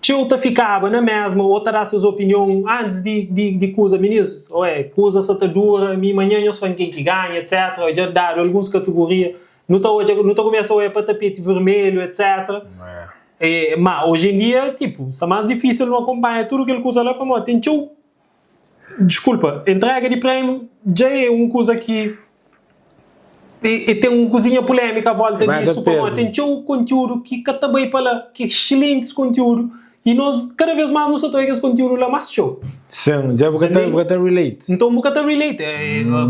Txeu ta fikaba na mesma ô ta da ses opinion antis di di kuza, minis, oé, kuza sa ta dura, mi manhan nhos fla-m ken ki ganha, etc. Dja dadu alguns kategoria, nu ta odja, nu ta kumesa oia pa tapeti vermelhu, etc. E, ma oji en dia, tipu, sta más difísil nu akonpanha tudu kel kuza la pamodi ten txeu, diskulpa, entrega di prémiu dja é un kuza ki E ten un kuzinha pulémika à volta disu, pamodi ten txeu kontiúdu ki ka ta bai pa la, ki é exselentis kontiúdu, i nos kada vez más nu sta ta odja kes kontiúdu la más txeu. Sin, dja bu ka ta, bu ka ta relate. Nton bu ka ta relate.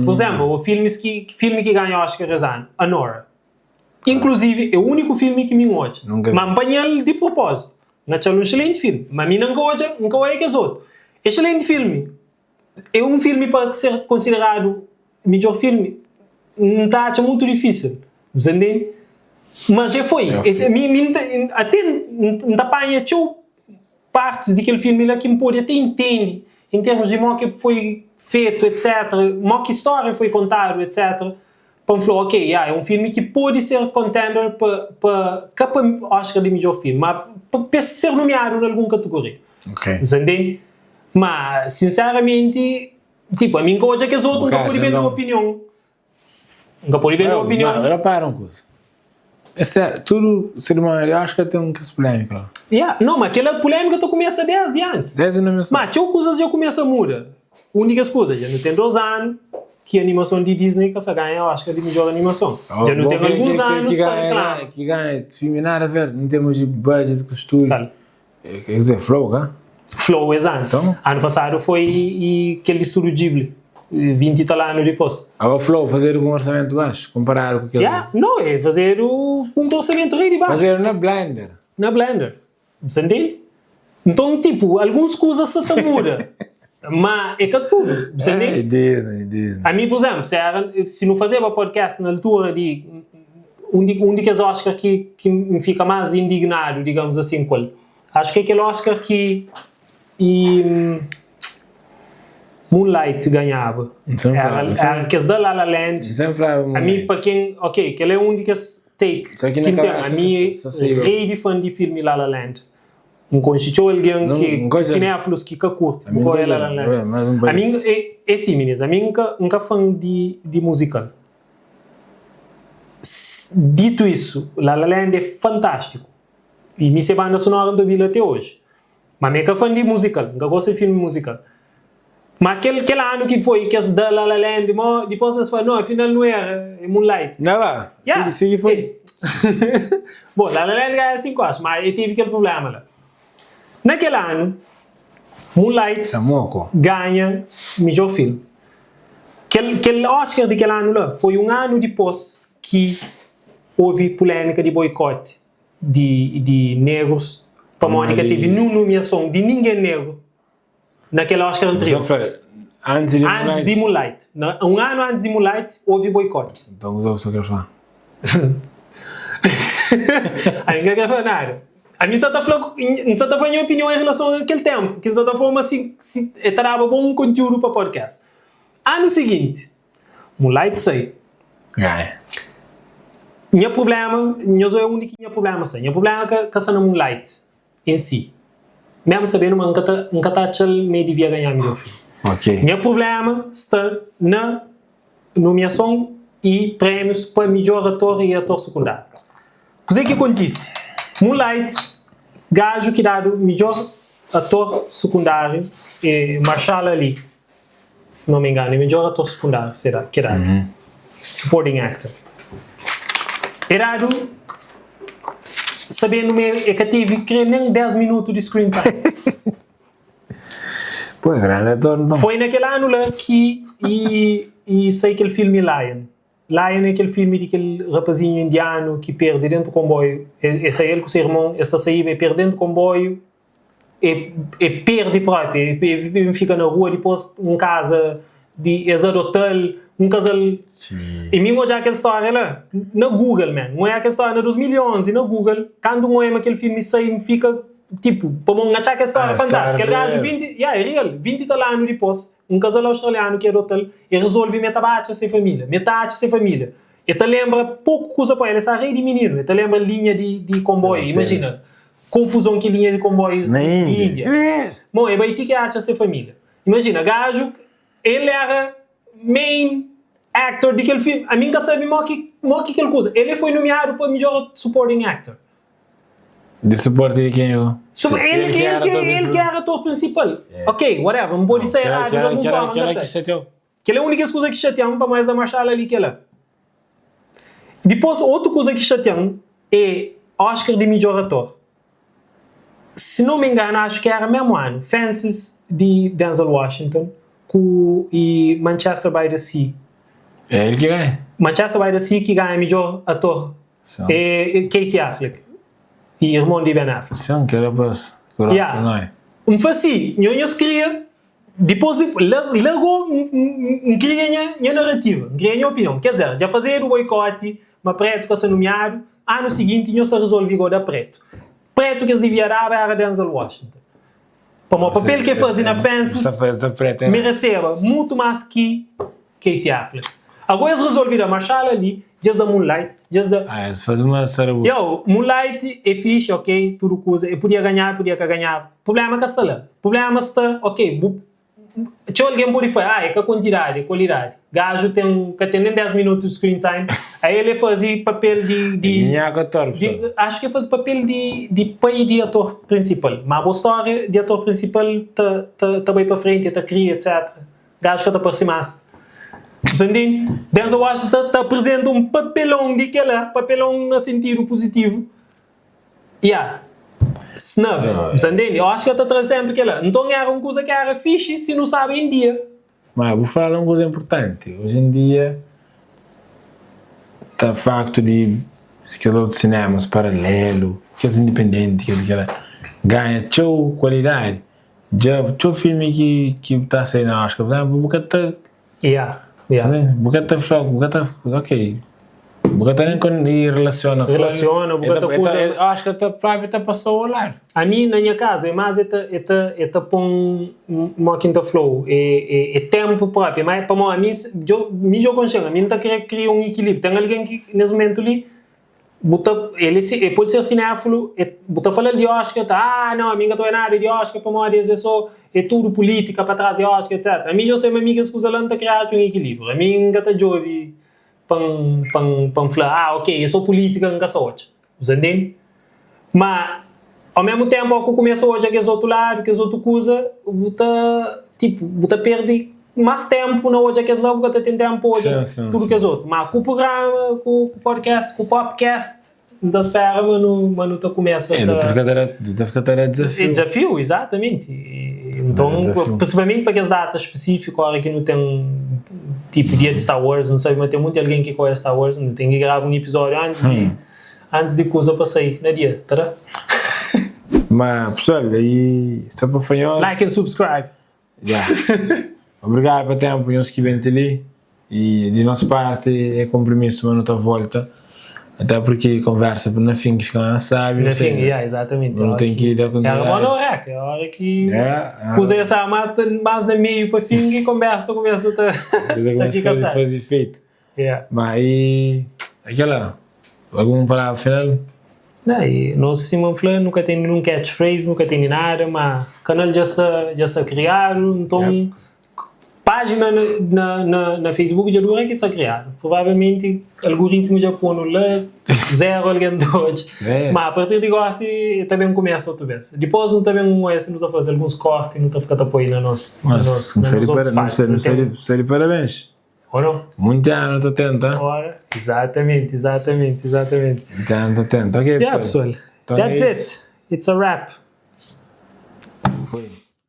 Pur izénplu, filmis ki, filmi ki ganha Oscar es anu, Anora. Inkluzivi, é úniku filmi ki mi N odja. Ma N panha-l di propózitu. N atxa-l un exselenti filmi. Ma mi na N ka odja, N ka odja kes otu. Exselenti filmi. É un filmi pa ser konsideradu midjor filmi? N ta atxa mutu difísil, bu sa ntende? Mas dja foi. Mi, mi N ta, até N ta panha txeu partis di kel filmi la ki N pode até intende en termus di mo ki foi fetu, etc, mo ki stória foi kontadu, etc, pa N fla, ok, ya, é un filmi ki pode ser contender pa, pa, ka pa Oscar di midjor filmi, ma pa, pa ser nomiadu na algun kategoria. Bu sa ntende? Ma, sinseramenti, tipo, ami N ka odja kes otu, N ka pode ben da opinion. N ka pode ben da opinion. Ma, repara un kuza. É sério, tudu serimónia di Oscar ten un kes pulémika la. Ya, no, ma kela pulémika ta kumesa desdi antis. Desdi nomiason. Ma, txeu kuzas dja kumesa muda. Un di kes kuza, dja nu ten 2 anu ki animason di Disney ka sa ganha Oscar di midjor animason. Dja nu ten alguns anus ta reklama. Ki ganha filmi nada a ver, em termos di budget ku stúdiu. Kal? Quer dizer, Flow, ka? Flow es anu. Então? Anu pasadu foi i kel di Studio Ghibli, 20 i tal anu dipôs. Agora Flow fazedu ku un orçamento baxu, komparadu ku kes. Ya, no, é fazedu ku un orçamento rei di baxu. Fazedu na Blender. Na Blender. Bu sa ntende? Nton, tipu, alguns kuzas sa ta muda, ma é ka tudu. Bu sa ntende? Ai, Disney, Disney. Ami, pur izénplu, si era, si nu fazeba podcast na altura di Un di un di kes Oscar ki ki N fika más indignadu, digamos asin, ku el, acho ki é kel Oscar ki i Moonlight ganhaba. N sen Era flaba, era kes da La La Land. N sen flaba Ami Moonlight. pa ken, ok, kel é un di kes take Só ki ki na N ten. kabesa Ami sa é saiba. rei di fan di filmi La La Land. N konxe txeu algen Não, ki N ki gosta. sinéfilus ki ka kurti. Ami Bu N ka odja gosta. La La Land? É, mas N Ami gosta. é é si, minis, ami N ka N ka fan di di musical. Dito isso, La La Land é fantástico e mi se banda sonora N ta obi-l até hoje. Ma mi é ka fã di musical, N ka gosta di filme musical. Ma kel kel anu ki foi ki es da La La Land mo dipôs es fla no afinal nu era, é Moonlight. Nha la, Yeah, sigi sigi foi. eh. Bom, La La Land ganha 5 Oscars, ma e tevi kel problema la. Na kel anu, Moonlight Samoko. ganha midjor filme. Kel kel Oscar di kel anu la foi un anu dipôs ki houve pulémika di boikote di di negrus pamodi ka tevi Pamodi ninhun nomiason di ningen negru na kel Oscar N sa anterior. fla antis di Antis di Moonlight. Moonlight. Na un anu antis di Moonlight houve boikote. Nton kuzê bu sa kre fla? Ami N ka kre fla nada. Ami N sa ta fla, N sa ta fla nha opinion en relason a kel ténpu, ki N sa ta fla ma si si e ta daba bon kontiúdu pa podcast. Anu siginti, Moonlight sai. Ganha. Nha prubléma, nhos odja undi ki nha prubléma sta. Nha prubléma ka ka sta na Moonlight en si. Mésmu sabendu ma N ka ta N ka ta atxa-l ma e divia ganhá midjór filmi. Ok. Nha prubléma sta na nomiason y prémius pa midjór ator y ator sekundáriu. Kuzê ki kontise? Moonlight, gaju ki dadu midjór ator sekundáriu é Mahershala Ali, si não me engano, é midjór ator sekundáriu se da, ki dadu, supporting actor. É dadu sabendu ma el ka tevi kre nen 10 minutu di screen time. Pô, é grande ator nton. Foi na kel anu la ki i sai kel filmi Lion. Lion é kel filmi di kel rapazinhu indianu ki perde dentu konboiu. E sai el ku se irmon, es ta saíba, e perde dentu konboiu, e e perde propi, e fika na rua, dipôs un kaza di es adota-l, un kazal. I mi N odja kel stória la na Google, man. N odja kel stória na 2011 na Google, kantu N odja ma kel filmi sai, N fika tipo, pamodi N atxa kel stória fantástiku. Kel gaju 20, ya, é real, 20 i tal anu dipôs, Un kazal australianu ki adota-l, e rezolve ma e ta ba atxa se família. Ma e ta atxa se família. E ta lenbra poku kuza pa el. E sta rei di mininu. E ta lenbra linha di di konboiu. Imajina konfuzon ki linha di konboius di Índia. Bon, e bai ti ki atxa se família. Imajina, gaju, el éra main actor di kel filmi. Ami N ka sabe mo ki mo ki kel kuza. El e foi nomiadu pa midjor supporting actor. Di suporti di ken yo? Su, el, el, el, el, el ki éra ator prinsipal. Ok, whatever, N pode sta eradu di algun forma, N ka sai. Kel-la é un di kes kuza ki xatia-m pamodi es da Marshala li kel-la. Dipôs, otu kuza ki xatia-m é Oscar di midjór ator. Si no me engano, acho ki éra mésmu anu, Fences di Denzel Washington ku i Manchester by the Sea. É el ki ganha? Manchester by the Sea ki ganha midjór ator É Casey Affleck e irmon di Ben Affleck. Sim, kel rapaz ku rostu Yeah. não é? N fla si, nho nhos kria, dipôs di la la go N kria nha nha narativa, N kria nha opinion. Ker dizer, dja fazedu boikoti ma pretu ka sta numiadu, anu siginti nhos ta rizolvi go da pretu. Pretu ki es divia daba era Denzel Washington. Pamodi papel ki el faze na Fences mereseba mutu más ki Casey Affleck. Ago es rezolve da Marshala Ali, dja es da Moonlight, dja es da. Ah, es faze uma sarabutu. Yo, Moonlight é fixe, ok, tudu kuza, el podia ganhaba, podia ka ganhaba. Prublema ka sta la. Prublema sta, ok, bu Txeu algen pode fla, ah, é ka kuantidadi, é kualidadi. Gaju ten, ka ten nen 10 minutu di screen time, a el é faze papel di, di, Nhaku ator, di, pessoal. acho ki el faze papel di, di pai di ator prinsipal. Ma bo stória di ator prinsipal ta, ta, ta bai pa frenti, el ta kria, etc. Gaju ka ta parse más. Bu sa ntende? Denzel Washington ta, ta aprizenta un papelon di kela, papelon na sentidu puzitivu. Ya, snub, bu sa ntende? Eu acho ki el ta traze senpri kela. Nton era un kuza ki era fixi si nu staba em dia. Ma bu fala un kuza inpurtanti, oji en dia ta faktu di kes otu sinemas paralelu, kes indipendenti, kel kela ganha txeu kualidadi, dja txeu filmi ki ki ta sai na Oscar, pur izenplu, bu ka ta Ya, ya. Bu ka ta fla, bu ka ta, ok, bu ka ta nen kon relasiona ku el. Relasiona, bu ka ta kuza. Acho ki ta propi ta pasau ao ladu. Ami na nha kazu é más é ta é ta é ta pon mo ki N ta flau é é é tempu propi ma pamo ami djo mi djo konxen ami N ta kre kria un ikilíbriu ten algen ki nes mumentu li Bu ta, el é el pode ser sinéfilo, e bu ta fala-l di Oscar, el ta, ah, nau, ami N ka ta oia nada di Oscar pamodi es é so, é tudu pulítika pa tras di Oscar, etc. Ami dja sai ma mi kes kuza la N ta kria atxa un ekilíbriu. Ami N ka ta djobe pa N, pa N, pa N fla, ah, ok, é so pulítika N ka sa odja. Bu sa ntende? Ma, ao mesmu ténpu, óki bu kumesa odja kes otu ladu, kes otu kuza, bu ta, tipu, bu ta perde más ténpu na odja kes la, bu ka ta ten ténpu pa odja tudu kes otu. Má ku prugrama, ku podcast, ku popcast, N ta spera ma nu, ma nu ta kumesa ta. Nu ta fika ta da dizafiu. É dizafiu, izatamenti. Nton, prinsipalmenti pa kes data spesífiku, óra ki nu ten, tipu dia di Star Wars, N sabe ma ten monti algen ki ka odja Star Wars, nu ten ki grava un ipizódiu antis di. Antis di kuza pa sai na dia, ta da? Ma pessoal, aí só pa fla nhos. Like and subscribe. Ya. Obrigado pa tempo nhos ki ben ti li. E di nos parti é compromisso ma nu ta volta. Até porque conversa na fin ki fika más sábi. Na fin, yeah, exatamente. Nu ten ki da continuidade. Era bom na hora, que é hora que yeah, kuza ya sa mais, mais na meio pa fin que conversa começa ta ta fica sábi. Faz efeito. Yeah. Mas e aquela, alguma palavra final? Não, e nós sima fla nunca tem nenhum catchphrase, nunca tem nada, mas canal já está já está criado, então Yeah. Pájina na Facebook dja dura ki sta kriadu. Provavelmenti algoritmu dja pô-nu la, zeru algen ta odja. Má a partir di gósi ta ben kumesa otu bês. Dipôs nu ta ben odja si nu ta faze alguns kórti nu ta fika ta poi na nos na nos otus pájina. Nu sta di parabéns. Ô no? Munti anu ta tenta. Ora, izatamenti, izatamenti, izatamenti. Munti anu ta tenta. Ok, pessoal. Yeah, pessoal. That's it. It's a wrap. Foi.